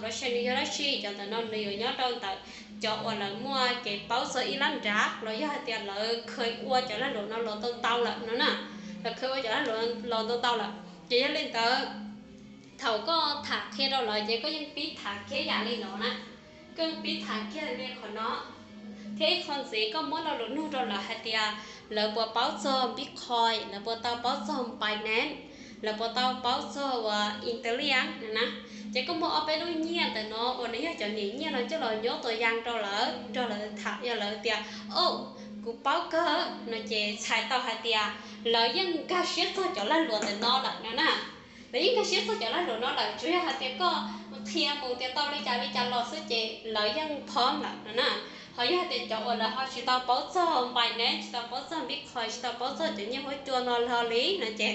Blockchain nws yog dab tsi, cov ntawm no nws yuav nyob rau ntawm cov uas lawv muaj kev paub txog ib lab nrad los yog hais tias lawv kheev ua cov lag luam no los tau ntau lawm no na. Lawv kheev ua cov lag luam los tau ntau lawm. Ces yog li ntawd, thaum koj tham qhia rau lawv ces koj yeej pib tham kiag yam li no na. Koj yeej pib tham kiag li qhov no, Yog ib qho ntxiv koj muab lo lus nug rau lawv hais tias lawv puas paub txog Bitcoin, lawv puas tau paub txog Binance, lawv puas tau paub txog uas Ethereum no na. Ces koj muab ob peb lub nyiaj ntawm no uas nws yog cov niam nyiaj no coj los nyob tua yas rau lawv, nrog lawv tham, yog lawv tias, o, kuv paub kawg no ces txhais tau hais tias lawv yeej nkag siab txog cov lag luam ntawm no lawm no na. Lawv yeej nkag siab txog cov lag luam no lawm, tsuas yog hais tias koj qhia mus tias tau li cas li cas los xwb ces lawv yeej phob lawm no na. Ho yog hais tias cov uas lawv ho tsis tau paub txog Binance, tsis tau paub txog Bitcoin, tsis tau paub txog cov nyiaj huab cua no hlo li no ces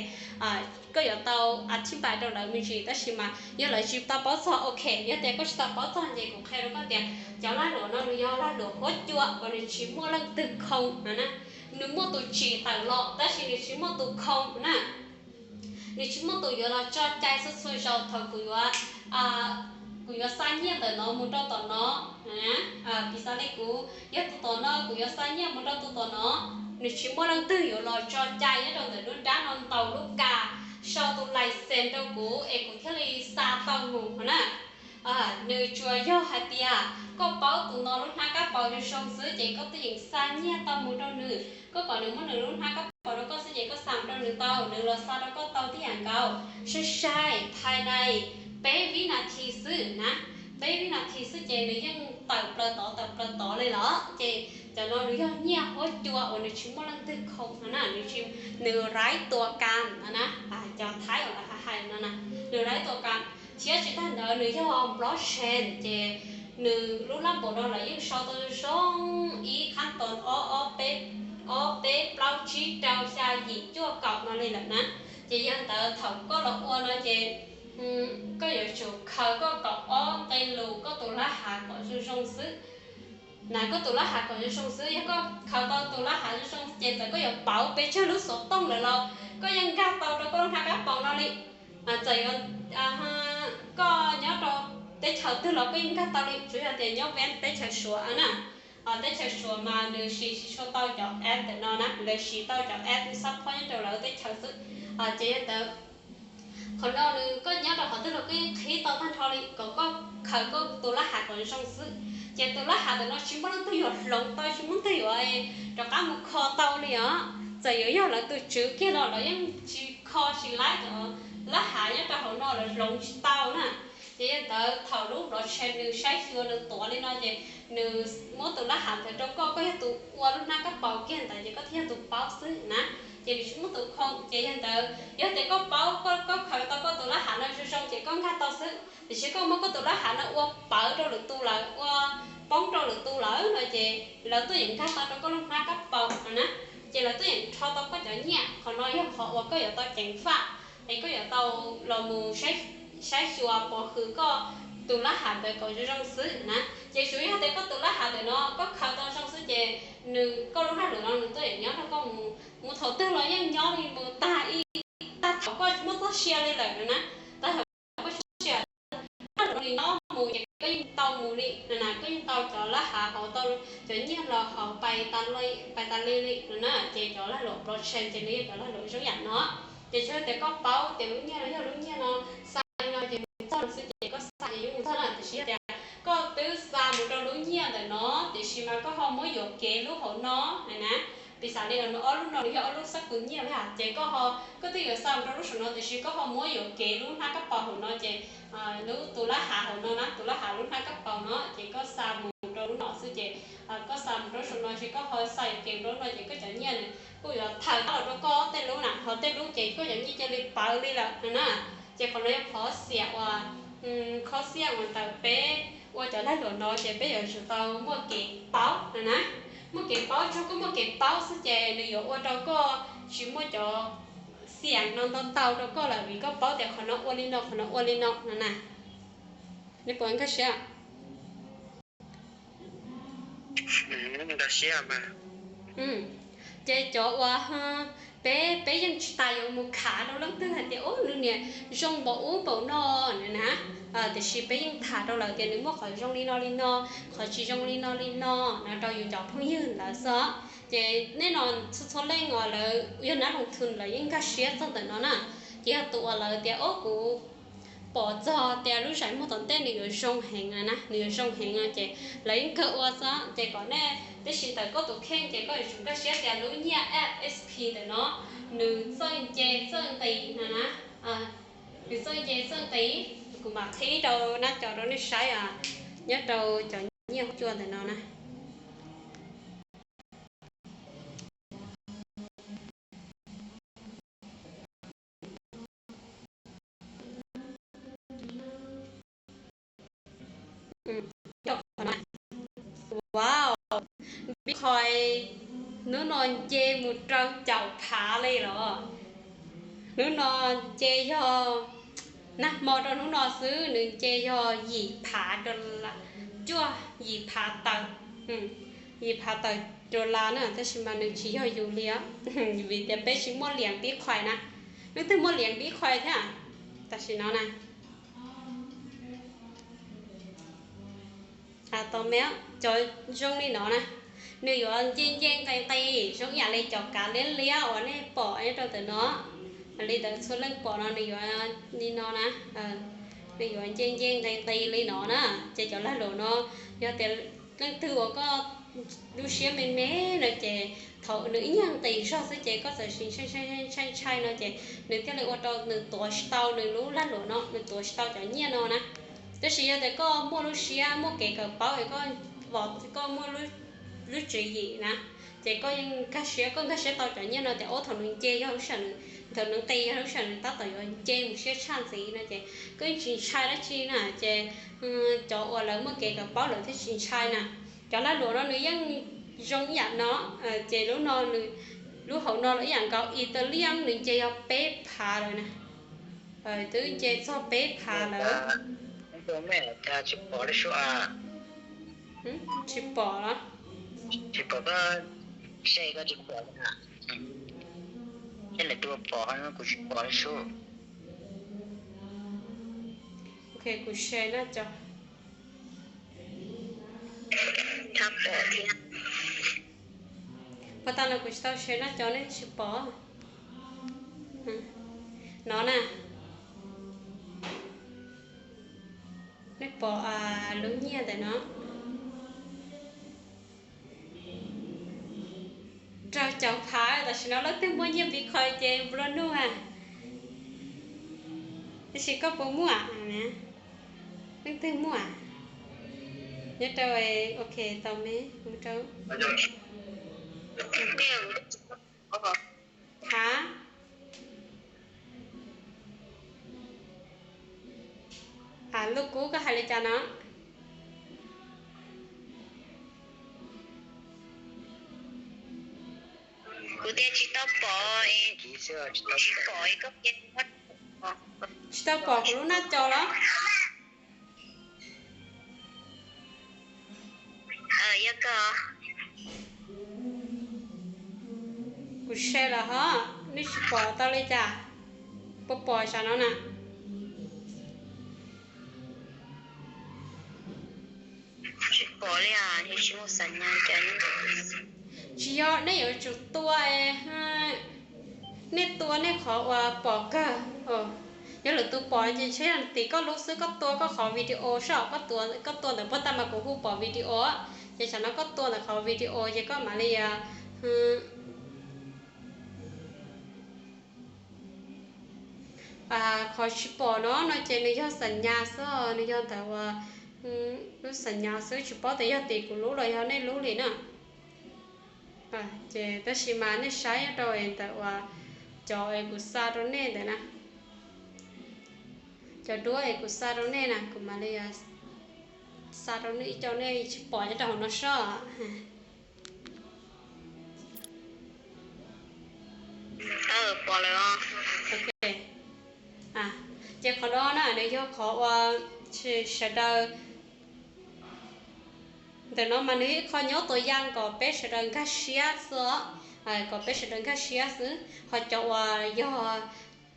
koj yuav tau a thib pais rau lawv me ntsis, tab sis mas yog lawv tsis tau paub txog, ok, yog tias koj tsis tau paub txog ces kuv qhia rau koj tias cov lag luam no nws yog lag luam huab cua uas nws tsis muaj leej twg khoo no na. Nws muaj tus tsim tawm los tab sis nws tsis muaj tus khoo na. Nws tsis muaj tus yuav los tso cai txhua txhua zaus thaum kuv yuav, kuv yuav xa nyiaj ntawm no mus rau tom no. Piv xam li kuv yog tus tom no, kuv yuav xa nyiaj mus rau tus tom no, nws tsis muaj leej twg yuav los tso cai nyob rau ntawm lub nrab no ntaus lub kas, sau tus license rau kuv es kuv thiaj li xa tau mus na. Nws tsuas yog hais tias koj paub tus no lub hnab kab paus zoo zoo xwb ces koj twb yeej xa nyiaj tau mus rau nws, koj kom nws muab nws lub hnab kab paus rau koj xwb ces koj xa mus rau nws tau, nws los xa rau koj tau tib yam nkaus. Sai sai, phais nais peb vib nas this xwb na, peb vib nas this xwb ces nws yeej tawm plaws tod tawm plaws tod li lawm. Ces cov no nws yog nyiaj huab cua uas nws tsis muaj leej twg khoo no na, nws, nws raib tua kam no na, cov Thaib uas lawv hais no na, nws raib tua kam. Thiab tsis tag ntawd nws yog blockchain ces nws lub lab npaum no lawv yeej sau tau zoo zoo, ib qhab tos ob, ob peb, ob peb plaub tsib rau xya yim cuaj kaum no li lawm na. Ces yog ntawd thaum koj los ua no ces koj yuav tsum khaws koj kaum ob nqe lus koj tus lab hav kom zoo zoo xwb. Na, koj tus lab hav kom zoo zoo xwb, yog koj khaws tau tus lab hav zoo zoo ces txawm koj yuav pauv pes tsawg lub xov tooj lawm los koj yeej nkag tau rau koj lub hnab kab paus no li. Txawm yuav, koj nyob rau teb chaws twg los koj yeej nkag tau li, tsuas yog tias nyob peb teb chaws Suav na. Teb chaws Suav mas nws siv tsis tshua tau cov app ntawm no na, lawv siv tau cov app support nyob rau lawv teb chaws xwb. Ces yog ntawd, qhov no nws koj nyob rau qhov twg los koj yeej qhib tau tag nrho li, kom koj khaws koj tus lab hav kom zoo xwb. Ces tus lab hav ntawm no tsis muaj leej twg yuav hloov tau, tsis muaj leej twg yuav rov qab mus kho tau li os. Txawm yuav yog lawv tus tswv kiag los lawv yeej tsis kho tsis laib cov lab hav nyob rau hauv no, lawv hloov tsis tau na. Ces yog ntawd thaum lub blockchain nws saib xyuas nws tuav li no ces nws muab tus lab hav ntawd rau koj, koj yog tus ua lub hnab kab paus kiag ntawd ces koj thiaj yog tus paub xwb na. Ces nws tsis muaj tus khoo, ces yog ntawd yog tias koj paub, koj khaws tau koj tus lab hav no zoo zoo ces koj nkag tau xwb. Tiam sis koj muab koj tus lab hav no ua pawv rau lwm tus lawm, ua poob rau lwm tus lawm no ces lawv tuaj yeem nkag tau rau koj lub hnab kab paus no na. Ces lawv tuaj yeem rho tau koj cov nyiaj. Qhov no yog qhov uas koj yuav tau ceev faj es koj yuav tau los mus saib xyuas pov hwm koj tus lab hav ntawd kom zoo zoo xwb na. Ces tsuas yog tias koj tus lab hav ntawm no koj khaws tau zoo xwb ces nws, koj lub lag luam no nws tuaj yeem nyob rau koj mus, mus thaum twg los yeej nyob li, mus tag ib, tag thaum koj tsis muaj txoj sia li lawm no na. Tag thaum koj tsis muaj txoj sia, lab luam no nws nyob mus ces koj yeej tau mus li na, koj yeej tau cov lab hav hauv, tau cov nyiaj los hauv pais tas li, pais tas li li no na. Ces cov lag luam blockchain ces nws yog cov lag luam zoo yam no. Ces tsuas yog tias koj paub tias lub nyiaj no yog lub nyiaj no, xa li no ces nws txog xwb ces koj xa ces yeej mus txog na. Tiam sis yog tias koj twb xa mus rau lub nyiaj ntawm no, tiam sis mas koj ho muab yuam kev lub hauv no na, piv xam li no, ob lub no nws yog ob lub xab kws nyiaj li hais ces koj ho, koj twb yuav xa mus rau lub saum no tiam sis koj ho muab yuam kev lub hnab kab paus hauv no ces lub tus lab hav hauv no na, tus lab hav lub hnab kab paus no ces koj xa mus rau lub no xwb ces koj xa mus rau lub saum no ces koj ho xa yuam kev rau lub no ces koj cov nyiaj nws kuj yuav thawm los rau koj tej lub na, ho tej lub ces koj cov nyiaj cia li pawv li lawm no na. Ces qhov no yog qhov xiam uas, qhov xiam uas ntawm peb ua cov lag luam no ces peb yuav tsum tau muaj kev paub no na. Muaj kev paub, tsuas koj muaj kev paub xwb ces nws yuav ua rau koj tsis muaj cov xiam no ntau ntau rau koj lawm vim koj paub tias qhov no ua li no, qhov no ua li no no na. Neb puas nkag siab? Ces cov uas peb, peb yeej tsis tas yuav mus khav rau leej twg hais tias ub nws niam zoo npaum ub npaum no na, tiam sis peb yeej tham rau lawv tias nws muaj qhov zoo li no li no, qhov tsis zoo li no li no no rau yus cov phooj ywg lawv xwb. Ces nej no txhua txhua leej uas lawv yog nab loos thwm lawv yeej nkag siab txog ntawm no na. Ces yog tus uas lawv tias ub kuv pom txog tias lub zais muag tom ntej nws yuav zoo heev na, nws yuav zoo heev no ces lawv yeej kawg ua xwb. Ces kom nej, tab sis ntawm koj tus kheej ces koj yuav tsum nkag siab tias lub nyiaj app S P ntawm no nws txawj nce txawj nqis no na, nws txawj nce txawj nqis. Kuv mam qhib rau nab cov rau nej saib nyob rau cov nyiaj huab cua ntawm no na. Wow, Bitcoin hnub no nce mus rau caum phav li los. Hnub no nce yog, nag hmo rau hnub no xwb nws nce yog yim phav dollar, cuaj yim phav tawm, yim phav tawm dollar na, tab sis mas nws tsis yog yus li os, vim tias peb tsis muaj liam Bitcoin na. Leej twg muaj liam Bitcoin thiab tam sim no na? Tau me, cov zoo li no na, nws yuav nce nce nqis nqis zoo ib yam li cov kav liab liab uas nej pom nyob rau ntawm no. Li ntawd txhua leej pom no nws yuav li no na, nws yuav nce nce nqis nqis li no na. Ces cov lag luam no, yog tias leej twg uas koj lub siab me me no ces thaum nws ib nyuag nqis zog xwb ces koj txawm sim ntshai ntshai ntshai no ces nws thiaj li ua rau nws tuav tsis tau nws lub lag luam no, nws tuav tsis tau cov nyiaj no na. Tab sis yog tias koj muaj lub siab muaj kev kawm paub es koj, koj muaj lub tswv yim na, ces koj yeej nkag siab, koj nkag siab tau cov nyiaj no tias ub thaum nws nce yog lub sij hawm, thaum nws nqis yog lub sij hawm nws tab tom yuav nce mus siab tshaj ntxiv no ces koj yeej tsis ntshai dab tsi na. Ces cov uas lawv muaj kev kawm paub lawv thiaj tsis ntshai na. Cov lag luam no nws yeej zoo ib yam no, ces lub no, lub hauv no los ib yam nkaus, Italian nws nce yog peb phav lawm na. Twb nce txog peb phav lawm. Tsis pom los? Tsis pom. Kuv share na cov. Puas tau no kuv tsis tau share na cov nej tsis pom. No na. Nej pom lub nyiaj ntawm no. Rau caum phav, tam sim no leej twg muaj nyiaj Bitcoin ces nplua nuj a. Tab sis koj puas muaj? Leej twg muaj? Nyob rau, ok, tau me, mus rau. Ha? Lub kub koj hais li cas no? Kuv tias tsis tau pom, tsis pom, tsis tau pom kuv lub naj co los? Kuv share lawm hos, nej tsis pom tau li cas? Puas pom saum no na? Tsis yog, nej yuav tsum tua, nej tua nej qhov uas pom kawg. Yog lwm tus pom ces ntshe yog tim koj lub xwb, koj tua koj qhov video soj, koj tua ntawm puag ta mas kuv hu pom video, ces tam no koj tua ntawm qhov video ces koj mam li Qhov tsis pom no no ces nws yog xam nyas xwb, nws yog ntawm uas lub xam nyas xwb, tsis paub tias yog tim kuv lub los yog nej lub li na. Ces tab sis mas nej saib nyob rau ntawm uas cov es kuv xa rau nej ntawm na, cov duab es kuv xa rau nej na, kuv mam li xa rau nej ib co nej tsis pom nyob rau hauv no soj. Ces qhov no na nws yog qhov uas sawv daws, ntawm no mas nws ib qho nyob tua yaj kom peb sawv daws nkag siab xwb, kom peb sawv daws nkag siab xwb. Ho cov uas yog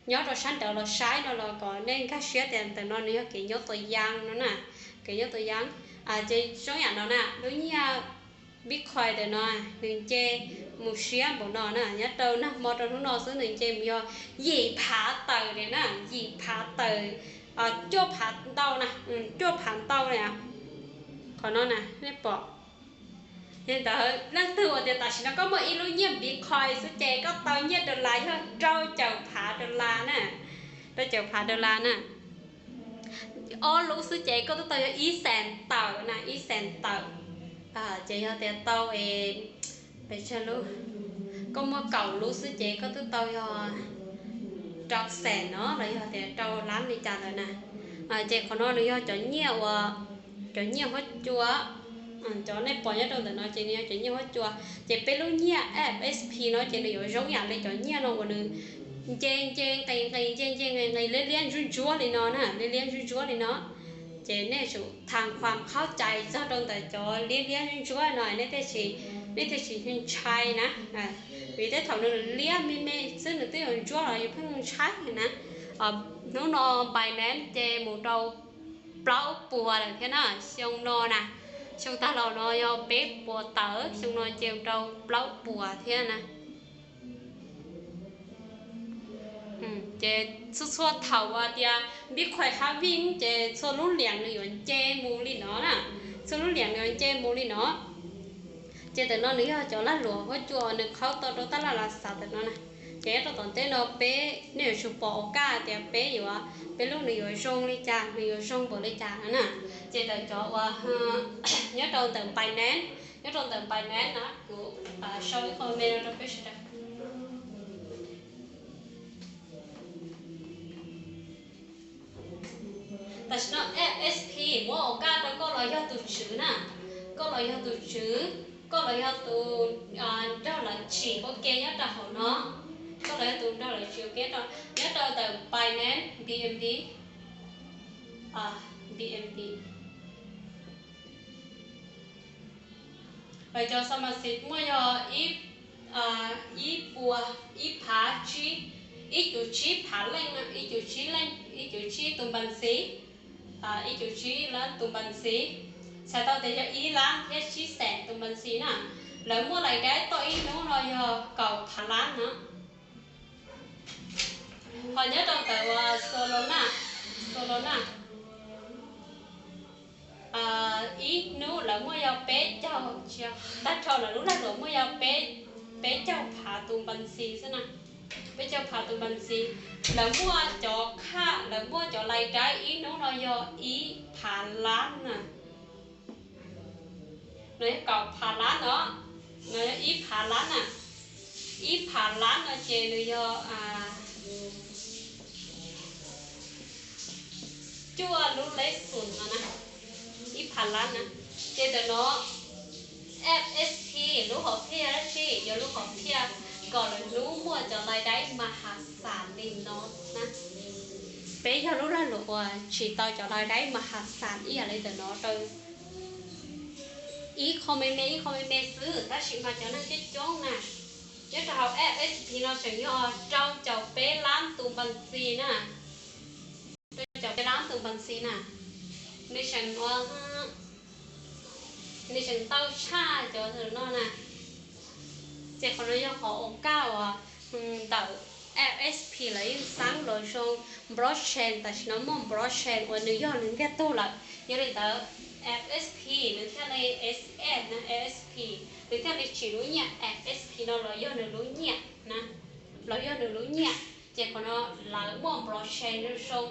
nyob rau sab nraud los saib no los kom nej nkag siab tias ntawm no nws yog kev nyob tua yaj no na, kev nyob tua yaj. Ces zoo yam no na, lub nyiaj Bitcoin ntawm no nws nce mus siab npaum no na, nyob rau nag hmo rau hnub no xwb nws nce mus yog yim phav tawm li na, yim phav tawm cuaj phav ntau na, cuaj phav ntau na. Qhov no na nej pom. Yog li ntawd leej twg uas tias tam sim no koj muaj ib lub nyiaj Bitcoin xwb ces koj tau nyiaj dollar yog rau caum phav dollar na, rau caum phav dollar na. Ob lub xwb ces koj twb tau yog ib xees tawm na, ib xees tawm. Ces yog tias tau pes tsawg lub, koj muaj kaum lub xwb ces koj twb tau yog rau xees no los yog tias rau lab li cas ntawd na. Ces qhov no nws yog cov nyiaj uas, cov nyiaj huab cua, cov nej pom nyob rau ntawm no ces nws yog cov nyiaj huab cua. Ces peb lub nyiaj F S P no ces nws yuav zoo yam li cov nyiaj no uas nws nce nce nqis nqis nce nce nqis nqis liab liab ntsuab ntsuab li no na, liab liab ntsuab ntsuab li no. Ces nej tsum tham khuam qhaub cais txog rau ntawm cov liab liab ntsuab ntsuab no nej thiaj tsis, nej thiaj tsis ntshai na. Vim tej thaum nws liab me me xwb nws twb yuav ntsuab los yus pheej ntshai na. Hnub no Binance ces mus rau plaub puas lawm thiab na, xyoo no na, xyoo tag los no yog peb puas tawm, xyoo no ces rau plaub puas thiab na. Ces txhua txhua thaum uas tias Bitcoin halving ces txhua lub liam nws yuav nce mus li no na, txhua lub liam nws yuav nce mus li no. Ces ntawm no nws yog cov lag luam huab cua nws qhaub tau rau tab laj la xav ntawm no na. Ces nyob rau tom ntej no peb nej yuav tsum pom ua kaj tias peb yuav, peb lub nws yuav zoo li cas, nws yuav zoo npaum li cas no na. Ces ntawm cov uas nyob rau ntawm Binance, nyob rau ntawm Binance na kuv sau ib qho me no rau peb sawv daws. Tam sim no F S P muab ua kaj rau koj los yog tus tswv na, koj los yog tus tswv, koj los yog tus nrog lawv tsim ua ke nyob rau hauv no, koj los yog tus nrog lawv tsim ua ke nyob rau ntawm Binance B N B, B N B. Lawv cov xas mas xis muaj yog ib puas, ib phav tsib, ib cuv tsib phav leej, ib cuv tsib leej, ib cuv tsib tus npas ntxiv, ib cuv tsib lab tus npas ntxiv, txhais tau tias yog ib lab thiab tsib xees tus npas ntxiv na. Lawv muaj lais daib toj ib hnub no yog kaum phav lab no. Ho nyob rau ntawm uas Solana, Solana, ib hnub lawv muaj yog peb caug, tag nrho lawv lub lag luam muaj yog peb, peb caug phav tus npas ntxiv xwb na, peb caug phav tus npas ntxiv. Lawv muaj cov khaj, lawv muaj cov lais daib ib hnub no yog ib phav lab na. No yog kaum phav lab no, no yog ib phav lab na, ib phav lab no ces nws yog cuaj lub lej xum no na, ib phav lab na. Ces ntawm no F S P lub hom phiaj dab tsi, yog lub hom phiaj kom lawv hnub muaj cov lais daib mas has xas li no na. Peb yog lub lag luam uas tsim tau cov lais daib mas has xas ib yam li ntawm no rau ib qho me me ib qho me me xwb, tab sis mas cov neeg coob coob na, nyob rau hauv F S P no tseem yog rau caum peb lab tus npas ntxiv na, rau caum peb lab tus npas ntxiv na, nws tseem ua, nws tseem ntau tshaj cov no na. Ces qhov no yog qhov ua kaj uas ntawm F S P lawv yeej xaab los zoo blockchain, tam sim no muaj blockchain uas nws yog nws ntiag tug lawm. Yog li ntawd F S P nws thiaj li, S F na, F S P nws thiaj li tsim lub nyiaj F S P no los yog nws lub nyiaj na, los yog nws lub nyiaj. Ces qhov no lawv muaj blockchain zoo zoo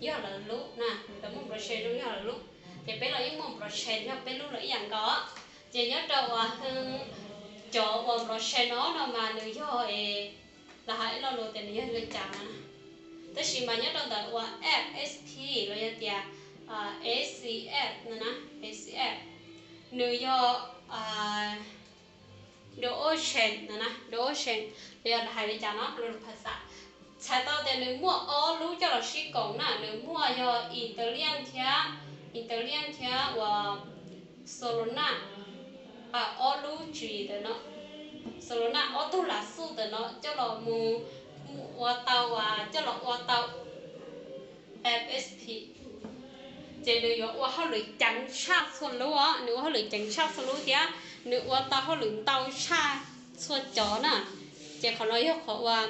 yog lawv lub na, lawv muaj blockchain zoo yog lawv lub. Ces peb los yeej muaj blockchain yog peb lub los ib yam nkaus. Ces nyob rau uas cov uas blockchain no no mas nws yog es, lawv hais ib lo lus tias nws yog li cas no na. Tab sis mas nyob rau ntawm uas F S P los yog tias S C F no na, S C F, nws yog dual chain no na, dual chain los yog hais li cas no lus phas xas. Txhais tau tias nws muaj ob lub coj los sib koom na, nws muaj yog Ethereum thiab, Ethereum thiab uas Solana, ob lub tsis ntawm no, Solana ob tug lav xuj ntawm no coj los mus ua tau, coj los ua tau F S P. Ces nws yuav ua hauj lwm ceev tshaj txhua lub os, nws ua hauj lwm ceev tshaj txhua lub thiab nws ua tau hauj lwm ntau tshaj txhua cov na. Ces qhov no yog qhov uas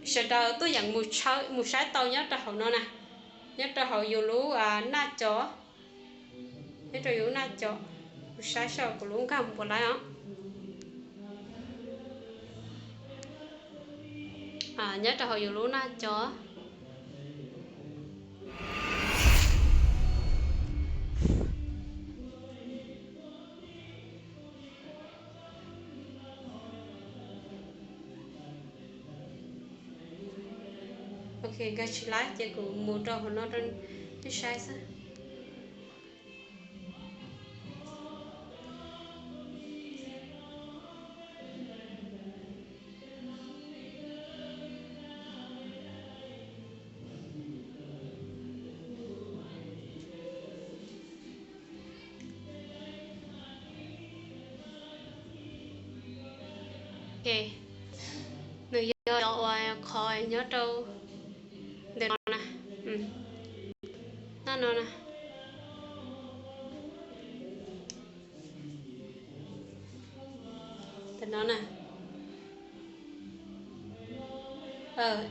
sawv daws tuaj yeem mus saib tau nyob rau hauv no na. Nyob rau hauv yus lub naj co, nyob rau yus lub naj co, kuv saib saib kuv lub nkag puas laib os. Nyob rau hauv yus lub naj co. Ok, nkag tsis laib ces kuv mus rau hauv no rau nej saib xwb. Nws yog cov uas qhov nyob rau ntawm no na, naj no na, ntawm no na.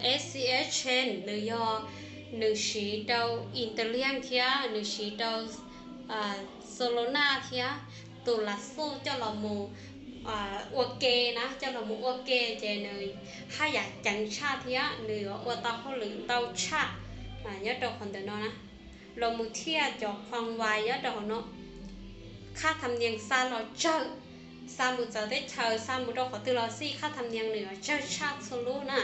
S C S Chain nws yog, nws siv rau Ethereum thiab nws siv rau Solana thiab tus lav xoj coj los mus ua ke na, coj los mus ua ke ces nws haj yam ceev tshaj thiab nws yuav ua tau hauj lwm ntau tshaj nyob rau qhov ntawm no na. Los mus thiaj cov Coinwise nyob rau hauv no, khab tham nias xa los tsawg, xa mus txawv teb chaws, xa mus rau qhov twg los xij khab tham nias nws yuav tsawg tshaj txhua lub na.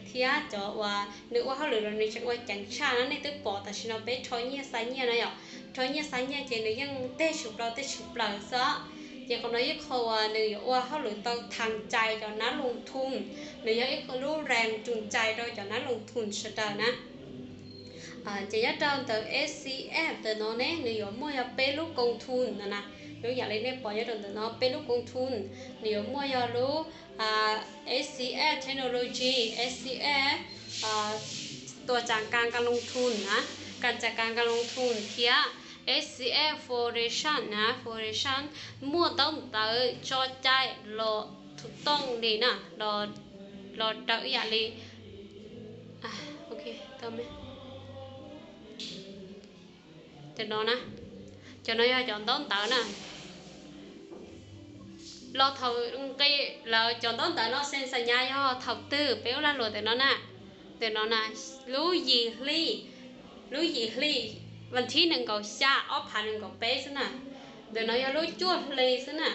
Thiab cov uas nws ua hauj lwm los nws tseem ua ceev tshaj na, nej twb pom tam sim no peb rho nyiaj xa nyiaj na yom, rho nyiaj xa nyiaj ces nws yeej teg tshwm plaws teg tshwm plaws xwb. Ces qhov no yog qhov uas nws yuav ua hauj lwm tau thas cai cov nab loo thum, nws yog ib lub rang tsoos cai rau cov nab loo thum sawv daws na. Ces nyob rau ntawm S C F ntawm no ne nws yuav muaj yog peb lub koom thum no na, zoo yam li nej pom nyob rau ntawm no peb lub koom thum, nws yuav muaj yog lub S C F Technology, S C F tua cas kas kas loo thum na, kas cas kas kas loo thum thiab S C F Foundation na, Foundation muaj ntaub ntawv tso cai los thum tooj li na, los raws ib yam li no na. Cov no yog cov ntaub ntawv na. Los thaum nqi lawv cov ntaub ntawv no xees xas nyas yog thaum twg peb lub lag luam ntawm no na. Ntawm no na, lub yim hli, lub yim hli, vas thib nees nkaum xya ob phav nees nkaum peb xwb na. Ntawm no yog lub cuaj hli xwb na.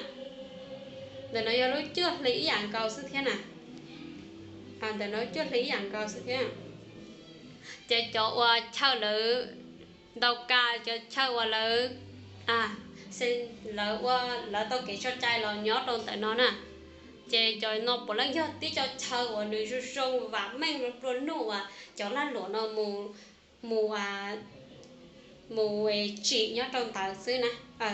Ntawm no yog lub cuaj hli ib yam nkaus xwb thiab na. Ntawm no cuaj hli ib yam nkaus xwb thiab. Ces cov uas chaw lawv ntaus kas, cov chaw uas lawv, lawv ua, lawv tau kev tso cai los nyob rau ntawm no na. Ces cov no puav leej yog tib co chaw uas nws zoo zoo vam meej plua nuj uas cov lag luam no mus, mus, mus tsim nyob rau ntawd xwb na,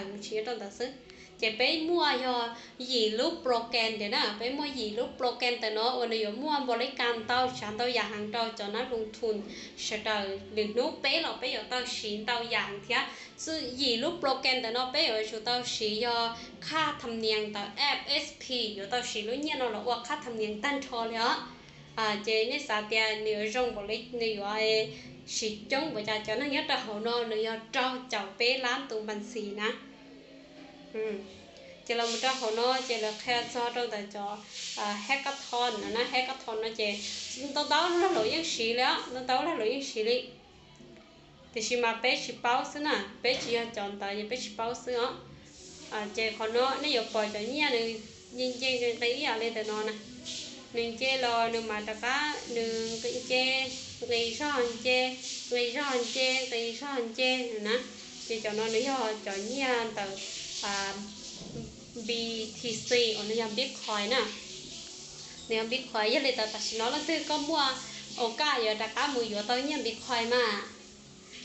mus tsim nyob rau ntawd xwb. Ces peb muaj yog yim lub program ntawm na, peb muaj yim lub program ntawm no uas nws yuav muaj npaum li cas ntau tsav ntau yam heev rau cov nab loo thum sawv daws. Lwm hnub peb los peb yuav tau siv ntau yam heev thiab. Xwb yim lub program ntawm no peb yuav tsum tau siv yog khaj tham nias ntawm F S P, yuav tau siv lub nyiaj no los ua khaj tham nias tag nrho li os. Ces nej xav tias nws yuav zoo npaum li, nws yuav siv coob npaum cas, cov neeg nyob rau hauv no nws yog rau caum peb lab tus npas xis na. Ces los mus rau hauv no ces lawv qhia txog rau ntawm cov hackathon no na, hackathon no ces ntau ntau lub lag luam yeej siv li os, ntau ntau lub lag luam yeej siv li. Tiam sis mas peb tsis paub xwb na, peb tsis yog cov ntawd ces peb tsis paub xwb os. Ces qhov no nej yuav pom cov nyiaj nws nce nce nqis nqis ib yam li ntawm no na. Nws nce los nws mam rov qab nws nqis nce, nqis zog nce, nqis zog nce, nqis zog nce na. Ces cov no nws yog cov nyiaj ntawm B T C uas nws yog Bitcoin na. Nws yog Bitcoin, yog li ntawd tam sim no leej twg koj muaj o kaj yuav rov qab mus yuav tau nyiaj Bitcoin mas.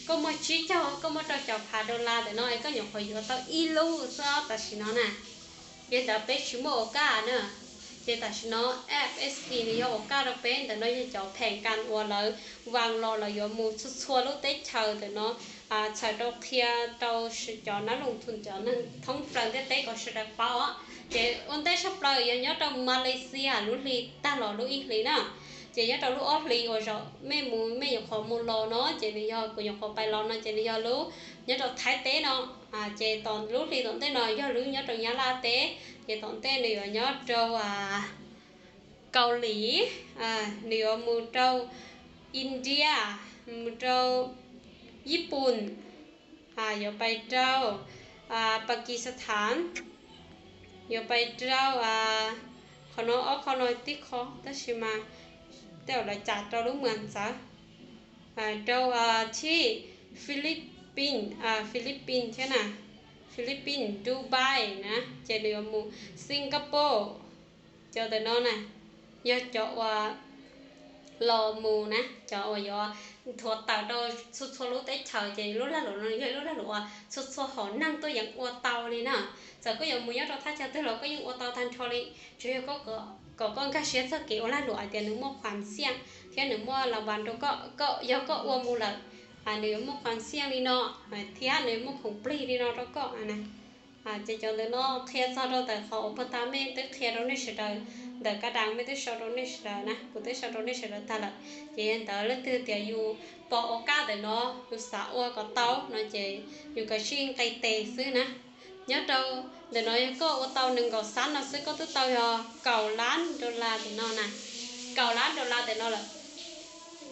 Koj muaj tsib caug, koj muaj rau caum phav dollar ntawm no es koj nyuam qhuav yuav tau ib lub xwb tam sim no na. Yog li ntawd peb tsis muaj o kaj na. Ces tam sim no F S P nws yog o kaj rau peb, ntawm no yog cov pheem kas uas lawv vas los lawv yuav mus txhua txhua lub teb chaws ntawm no, txhawm rau qhia rau cov nab loo thum, cov neeg thoob plaws ntiaj teb kom sawv daws paub os. Ces ua ntej tshaj plaws yog nyob rau Malaysia lub hli tag los lub ib hlis na. Ces nyob rau lub ob hlis uas zaum mej mus, mej nyuam qhuav mus los no ces nws yog, kuv nyuam qhuav pais los no ces nws yog lub nyob rau Thaib teb no. Ces tom lub hlis tom ntej no yog lub nyob rau Nyab Laj teb, ces tom ntej nws yuav nyob rau Kaus Lim, nws yuav mus rau India, mus rau Yij Pun, yuav pais rau Pakistan, yuav pais rau, qhov no ob qho no tib qho tab sis mas tej zaum lawv cas rau lub mws ntxawv, rau tib Philippines, Philippines thiab na, Philippines, Dubai na, ces nws yuav mus Singapore. Cov ntawm no na yog cov uas los mus na, cov uas yuav nthuav tawm rau txhua txhua lub teb chaws, ces lub lag luam no yog lub lag luam uas txhua txhua hom neeg tuaj yeem ua tau li na. Txawm koj yuav mus nyob rau thaj chaw twg los koj yeej ua tau tag nrho li, tsuas yog kom koj nkag siab txog kev ua lag luam hais tias nws muaj qhuas xiaj thiab nws muaj las vas rau koj, koj yog koj ua mus lawm, nws yuav muaj qhuas xiaj li no thiab nws muaj khoom plig li no rau koj na. Ces cov ntawm no qhia txog rau ntawm qhov uas puag ta mej twb qhia rau nej sawv daws, ntawm kab das mej twb sau rau nej sawv daws na, kuv twb sau rau nej sawv daws tag lawm. Ces yog ntawd leej twg tias yus pom ua kaj ntawm no, yus xav ua kom tau no ces yus kav tsij nqe tes xwb na. Nyob rau ntawm no yog koj ua tau nees nkaum xab no xwb koj twb tau yog kaum lab dollar ntawm no na, kaum lab dollar ntawm no lawm.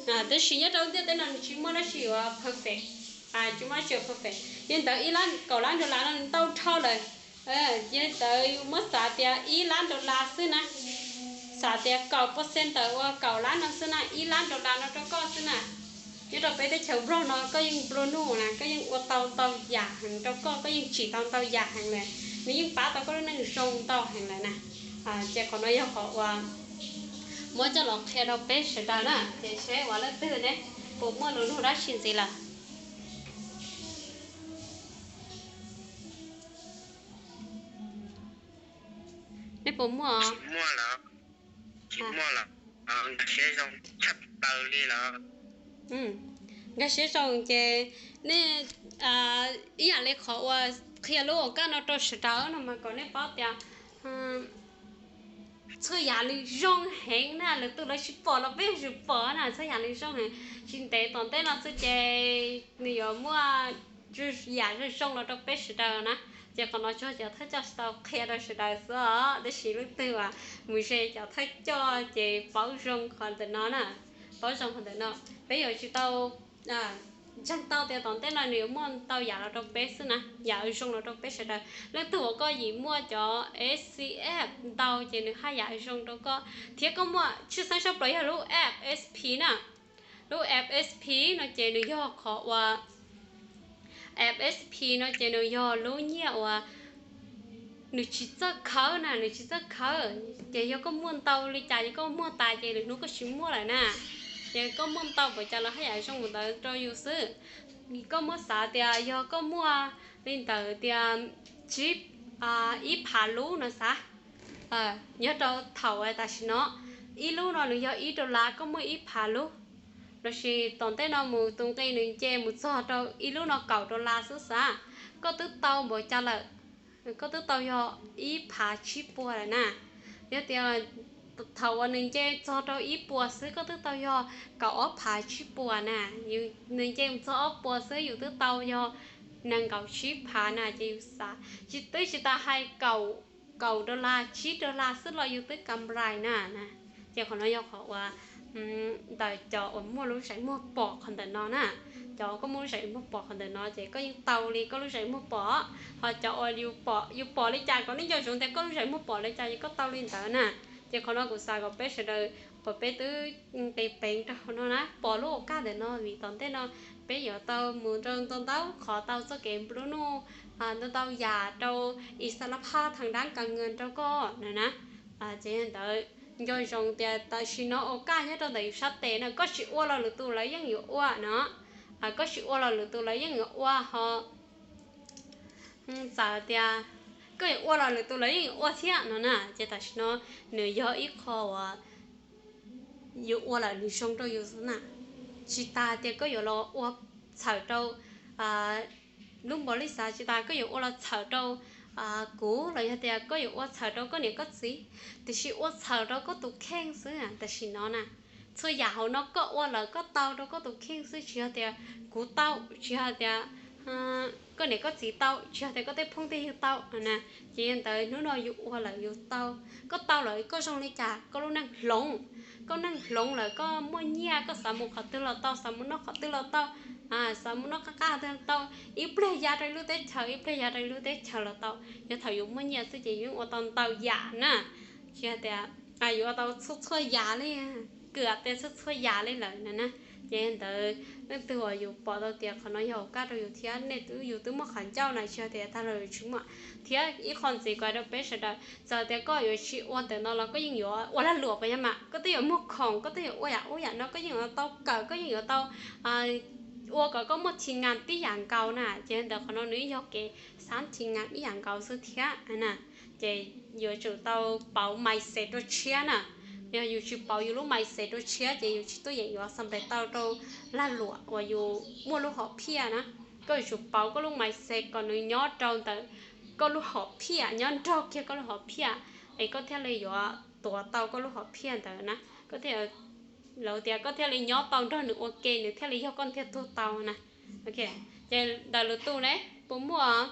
Tab sis nyob rau ntiaj teb no nws tsis muaj dab tsi yuav perfect, tsis muaj dab tsi yuav perfect. Yog ntawd ib lab kaum lab dollar no nws ntau dhau lawm. Yog ntawd yus muab xav tias ib lab dollar xwb na, xav tias kaum percent ntawm uas kaum lab no xwb na, ib lab dollar no rau koj xwb na. Nyob rau peb teb chaws Nplog no koj yeej nplua nuj na, koj yeej ua tau ntau yam heev rau koj, koj yeej tsim tau ntau yam heev lawm, nws yeej pab tau koj lub neej zoo ntau heev lawm na. Ces qhov no yog qhov uas muab coj los qhia rau peb sawv daws na, ces seb uas leej twg ne puas muaj lus nug dab tsi ntxiv lawm. Nej puas muaj? Tsis muaj lawm, tsis muaj lawm, nkag siab zoo tshaj plaws li lawm. Nkag siab zoo ces nej, ib yam li qhov uas qhia lub ua kaj no rau sawv daws no mas kom nej paub tias txhua yam nws zoo heev na, lwm tus lawv tsis pom los peb yuav tsum pom na, txhua yam nws zoo heev. Tsis ntev tom ntej no xwb ces nws yuav muaj yam zoo zoo los rau peb sawv daws na. Ces qhov no tsuas cov thawj coj tsis tau qhia rau sawv daws xwb os, tab sis leej twg uas mus ze cov thawj coj ces paub zoo qhov ntawm no na, paub zoo qhov ntawm no. Peb yuav tsis tau ntseeg tau tias tom ntej no nws yuav muaj ntau yam los rau peb xwb na, yam zoo los rau peb sawv daws. Leej twg uas koj yim muaj cov S C F ntau ces nws haj yam zoo rau koj, thiab koj muaj tshwj xeeb sab plaws yog lub F S P na. Lub F S P no ces nws yog qhov uas, F S P no ces nws yog lub nyiaj uas nws tsis txawj khawb na, nws tsis txawj khawb. Ces yog koj muaj ntau li cas ces koj muag tas ces lwm hnub koj tsis muaj lawm na. Ces koj muaj ntau npaum cas los haj yam zoo mus ntawd rau yus xwb. Koj muab xav tias yog koj muaj li ntawd tias tsib, ib phav lub no xav, nyob rau thaum tam sim no ib lub no nws yog ib dollar, koj muaj ib phav lub, lossis tom ntej no mus tus nqi nws nce mus txog rau ib lub no kaum dollar xwb xav, koj twb tau npaum cas lawm? Koj twb tau yog ib phav tsib puas lawm na. Yog tias thaum uas nws nce txog rau ib puas xwb koj twb tau yog kaum ob phav tsib puas na. Nws nce mus txog ob puas xwb yus twb tau yog nees nkaum tsib phav na. Ces yus xav, tsis, twb tsis tas hais kaum, kaum dollar, tsib dollar xwb los yus twb kam rais na. Ces qhov no yog qhov uas ntawm cov uas muaj lub zeem muag pom qhov ntawm no na. Cov koj muaj lub zeem muag pom qhov ntawm no ces koj yeej tau li koj lub zeem muag pom. Ho cov uas yus pom, yus pom li cas kom nej nco ntsoov tias koj lub zeem muag pom li cas ces koj tau li ntawd na. Ces qhov no kuv xav kom peb sawv daws uas peb twb nqis peev rau hauv no na pom lub ua kaj ntawm no, vim tom ntej no peb yuav tau mus rau ntau ntau qhov tau txoj kev nplua nuj, ntau ntau yam rau ib sab lab phaj thaj dab kas nws rau koj na na. Ces yog ntawd nco ntsoov tias tam sim no ua kaj nyob rau ntawm yus sab tes na, koj tsis ua los lwm tus lawv yeej yuav ua no. Koj tsis ua los lwm tus lawv yeej yuav ua ho txawm tias koj yuav ua los lwm tus lawv yeej yuav ua thiab no na. Ces tam sim no nws yog ib qho uas yus ua lawm nws zoo rau yus xwb na. Tsis tas tias koj yuav los ua txhawm rau lub npaum li xav, tsis tas koj yuav ua los txhawm rau kuv los yog tias koj yuav ua txhawm rau koj niam koj txiv, tiam sis ua txhawm rau koj tus kheej xwb tam sim no na. Txhua yam hauv no koj ua lawm koj tau rau koj tus kheej xwb, tsis yog tias kuv tau, tsis yog tias koj niam koj txiv tau, tsis yog tias koj tej phooj tej ywg tau na. Ces yog ntawd hnub no yus ua lawm yus tau, koj tau lawm koj zoo li cas koj lub neej hloov. Koj neej hloov lawm koj muaj nyiaj koj xav mus qhov twg los tau, xav mus noj qhov twg los tau, xav mus noj qab qab qhov twg los tau, ib pliag ya rau lub teb chaws ib pliag ya rau lub teb chaws los tau. Yog thaum yus muaj nyiaj xwb ces yus yeej ua tau ntau yam na. Tsis yog tias yus ua tau txhua txhua yam li, kwv tias txhua txhua yam li lawm na na. Ces ntawd leej twg uas yus pom tau tias qhov no yog hauv kaj rau yus thiab nej twb yus twb muaj qhov ncauj na, tsis yog tias tag los yus tsis muaj. Thiab ib qho ntxiv kuv hais rau peb sawv daws, txawm tias koj yuav tsis ua ntawm no los koj yeej yuav ua lag luam puas yog mas, koj twb yuav muag khoom, koj twb yuav ua yam ub yam no, koj yeej yuav tau kawm, koj yeej yuav tau ua kom koj muaj thi ngas tib yam nkaus na. Ces ntawd qhov no nws yog kev xav thi ngas ib yam nkaus xwb thiab na. Ces yuav tsum tau pauv mindset rau tshiab na. Yog yus tsis pauv yus lub mindset rau tshiab ces yus tsis tuaj yeem yuav xav npes tau rau lag luam uas yus muaj lub hom phiaj na. Koj yuav tsum pauv koj lub mindset kom nws nyob rau ntawm koj lub hom phiaj, nyob nrog kiag koj lub hom phiaj, es koj thiaj li yuav tuav tau koj lub hom phiaj ntawd na. Koj thiaj, lawv tias koj thiaj li nyob tau nrog nws ua ke, nws thiaj li yog koj ntiag tug tau na. Ces ntawm lwm tus ne puas muaj?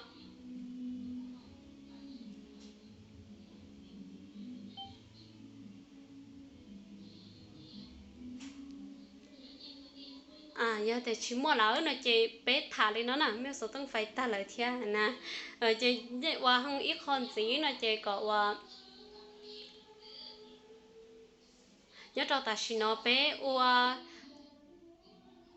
Yog tias tsis muaj lawm no ces peb tham li no na, mej xov tooj fais tag lawm thiab na. Ces ua hoo ib qho ntxiv no ces kom ua nyob rau tam sim no peb ua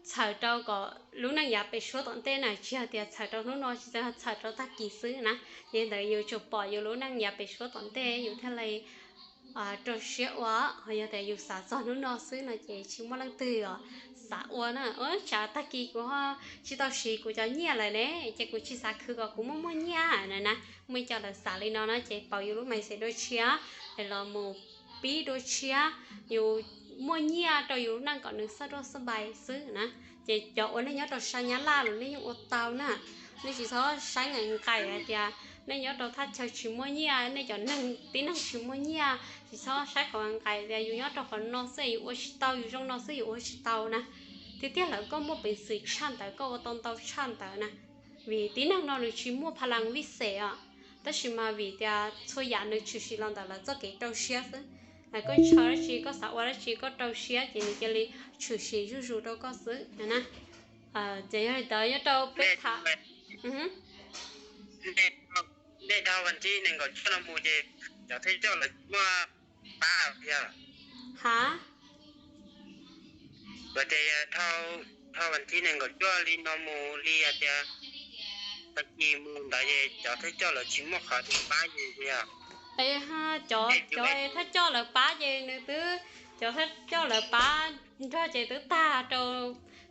txhawm rau kom lub neej yav pem suab tom ntej na, tsis yog tias txhawm rau hnub no, tsis yog txhawm rau tag kis xwb na. Ces ntawd yus tsum pom yus lub neej yav pem suab tom ntej yus thiaj li rau siab ua. Ho yog tias yus xav txog hnub no xwb no ces tsis muaj leej twg xav ua na, tsam tag kis kuv ho tsis tau siv kuv cov nyiaj lawm ne, ces kuv tsis xav khwv kom kuv muaj muaj nyiaj na na. Muaj ib co lawv xav li no na, ces pauv yus lub mindset dua tshiab, es los mus pib dua tshiab, yus muaj nyiaj rau yus neej kom nws xab roj xab npais xwb na. Ces cov uas nej nyob rau sab Nyab Laj los nej yeej ua tau na. Nej tsis txhob saib nqaim nqaim hais tias nej nyob rau thaj chaw tsis muaj nyiaj, nej cov neeg tib neeg tsis muaj nyiaj, tsis txhob saib qhov nqaim tias yus nyob rau qhov no xwb yus ua tsis tau, yus zoo no xwb yus ua tsis tau na. Tiag tiag lawm koj muaj peev xwm tshaj ntawd, koj ua tau ntau tshaj ntawd na. Vim tib neeg no nws tsis muaj pha las vij xes os, tab sis mas vim tias txhua yam nws tshwm sim los ntawm lawv txoj kev rau siab xwb. Koj ntshaw dab tsi, koj xav ua dab tsi, koj rau siab ces nws cia li tshwm sim zuj zus rau koj xwb na. Ces yog li ntawd nyob rau peb tham. Nej dhau vas thib nees nkaum cuaj no mus ces cov thawj coj lawv tsis muaj pab yog? Ha? Ua tias dhau vas thib nees nkaum cuaj li no mus li hais tias tag kis mus ntawd es cov thawj coj lawv tsis muaj qhov twg pab yus yog? Es cov, cov thawj coj lawv pab ces nws twb, cov thawj coj lawv pab nrog ces twb tag rau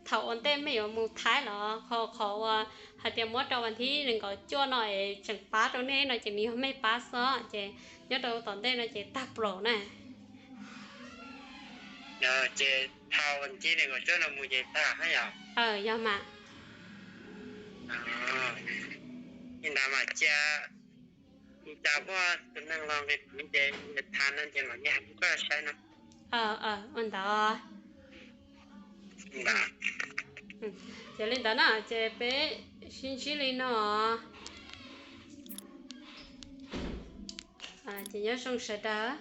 thaum ua ntej mej yuav mus Thaib los ho qhov uas hais tias muab rau vas thib nees nkaum cuaj no es tseem pab rau nej no ces nws yog mej pab xwb ces nyob rau tom ntej no ces tag plaws na. Ces dhau vas thib nees nkaum cuaj no mus ces tag hab yog? Yog mas. Li ntawd mas cia, cas muaj tus neeg los nqis ces tham no ces mam li hais rau koj saib no. Ua ntawd. Ces li ntawd na ces peb sib ntsib li no. Ces nyob zoo sawv daws.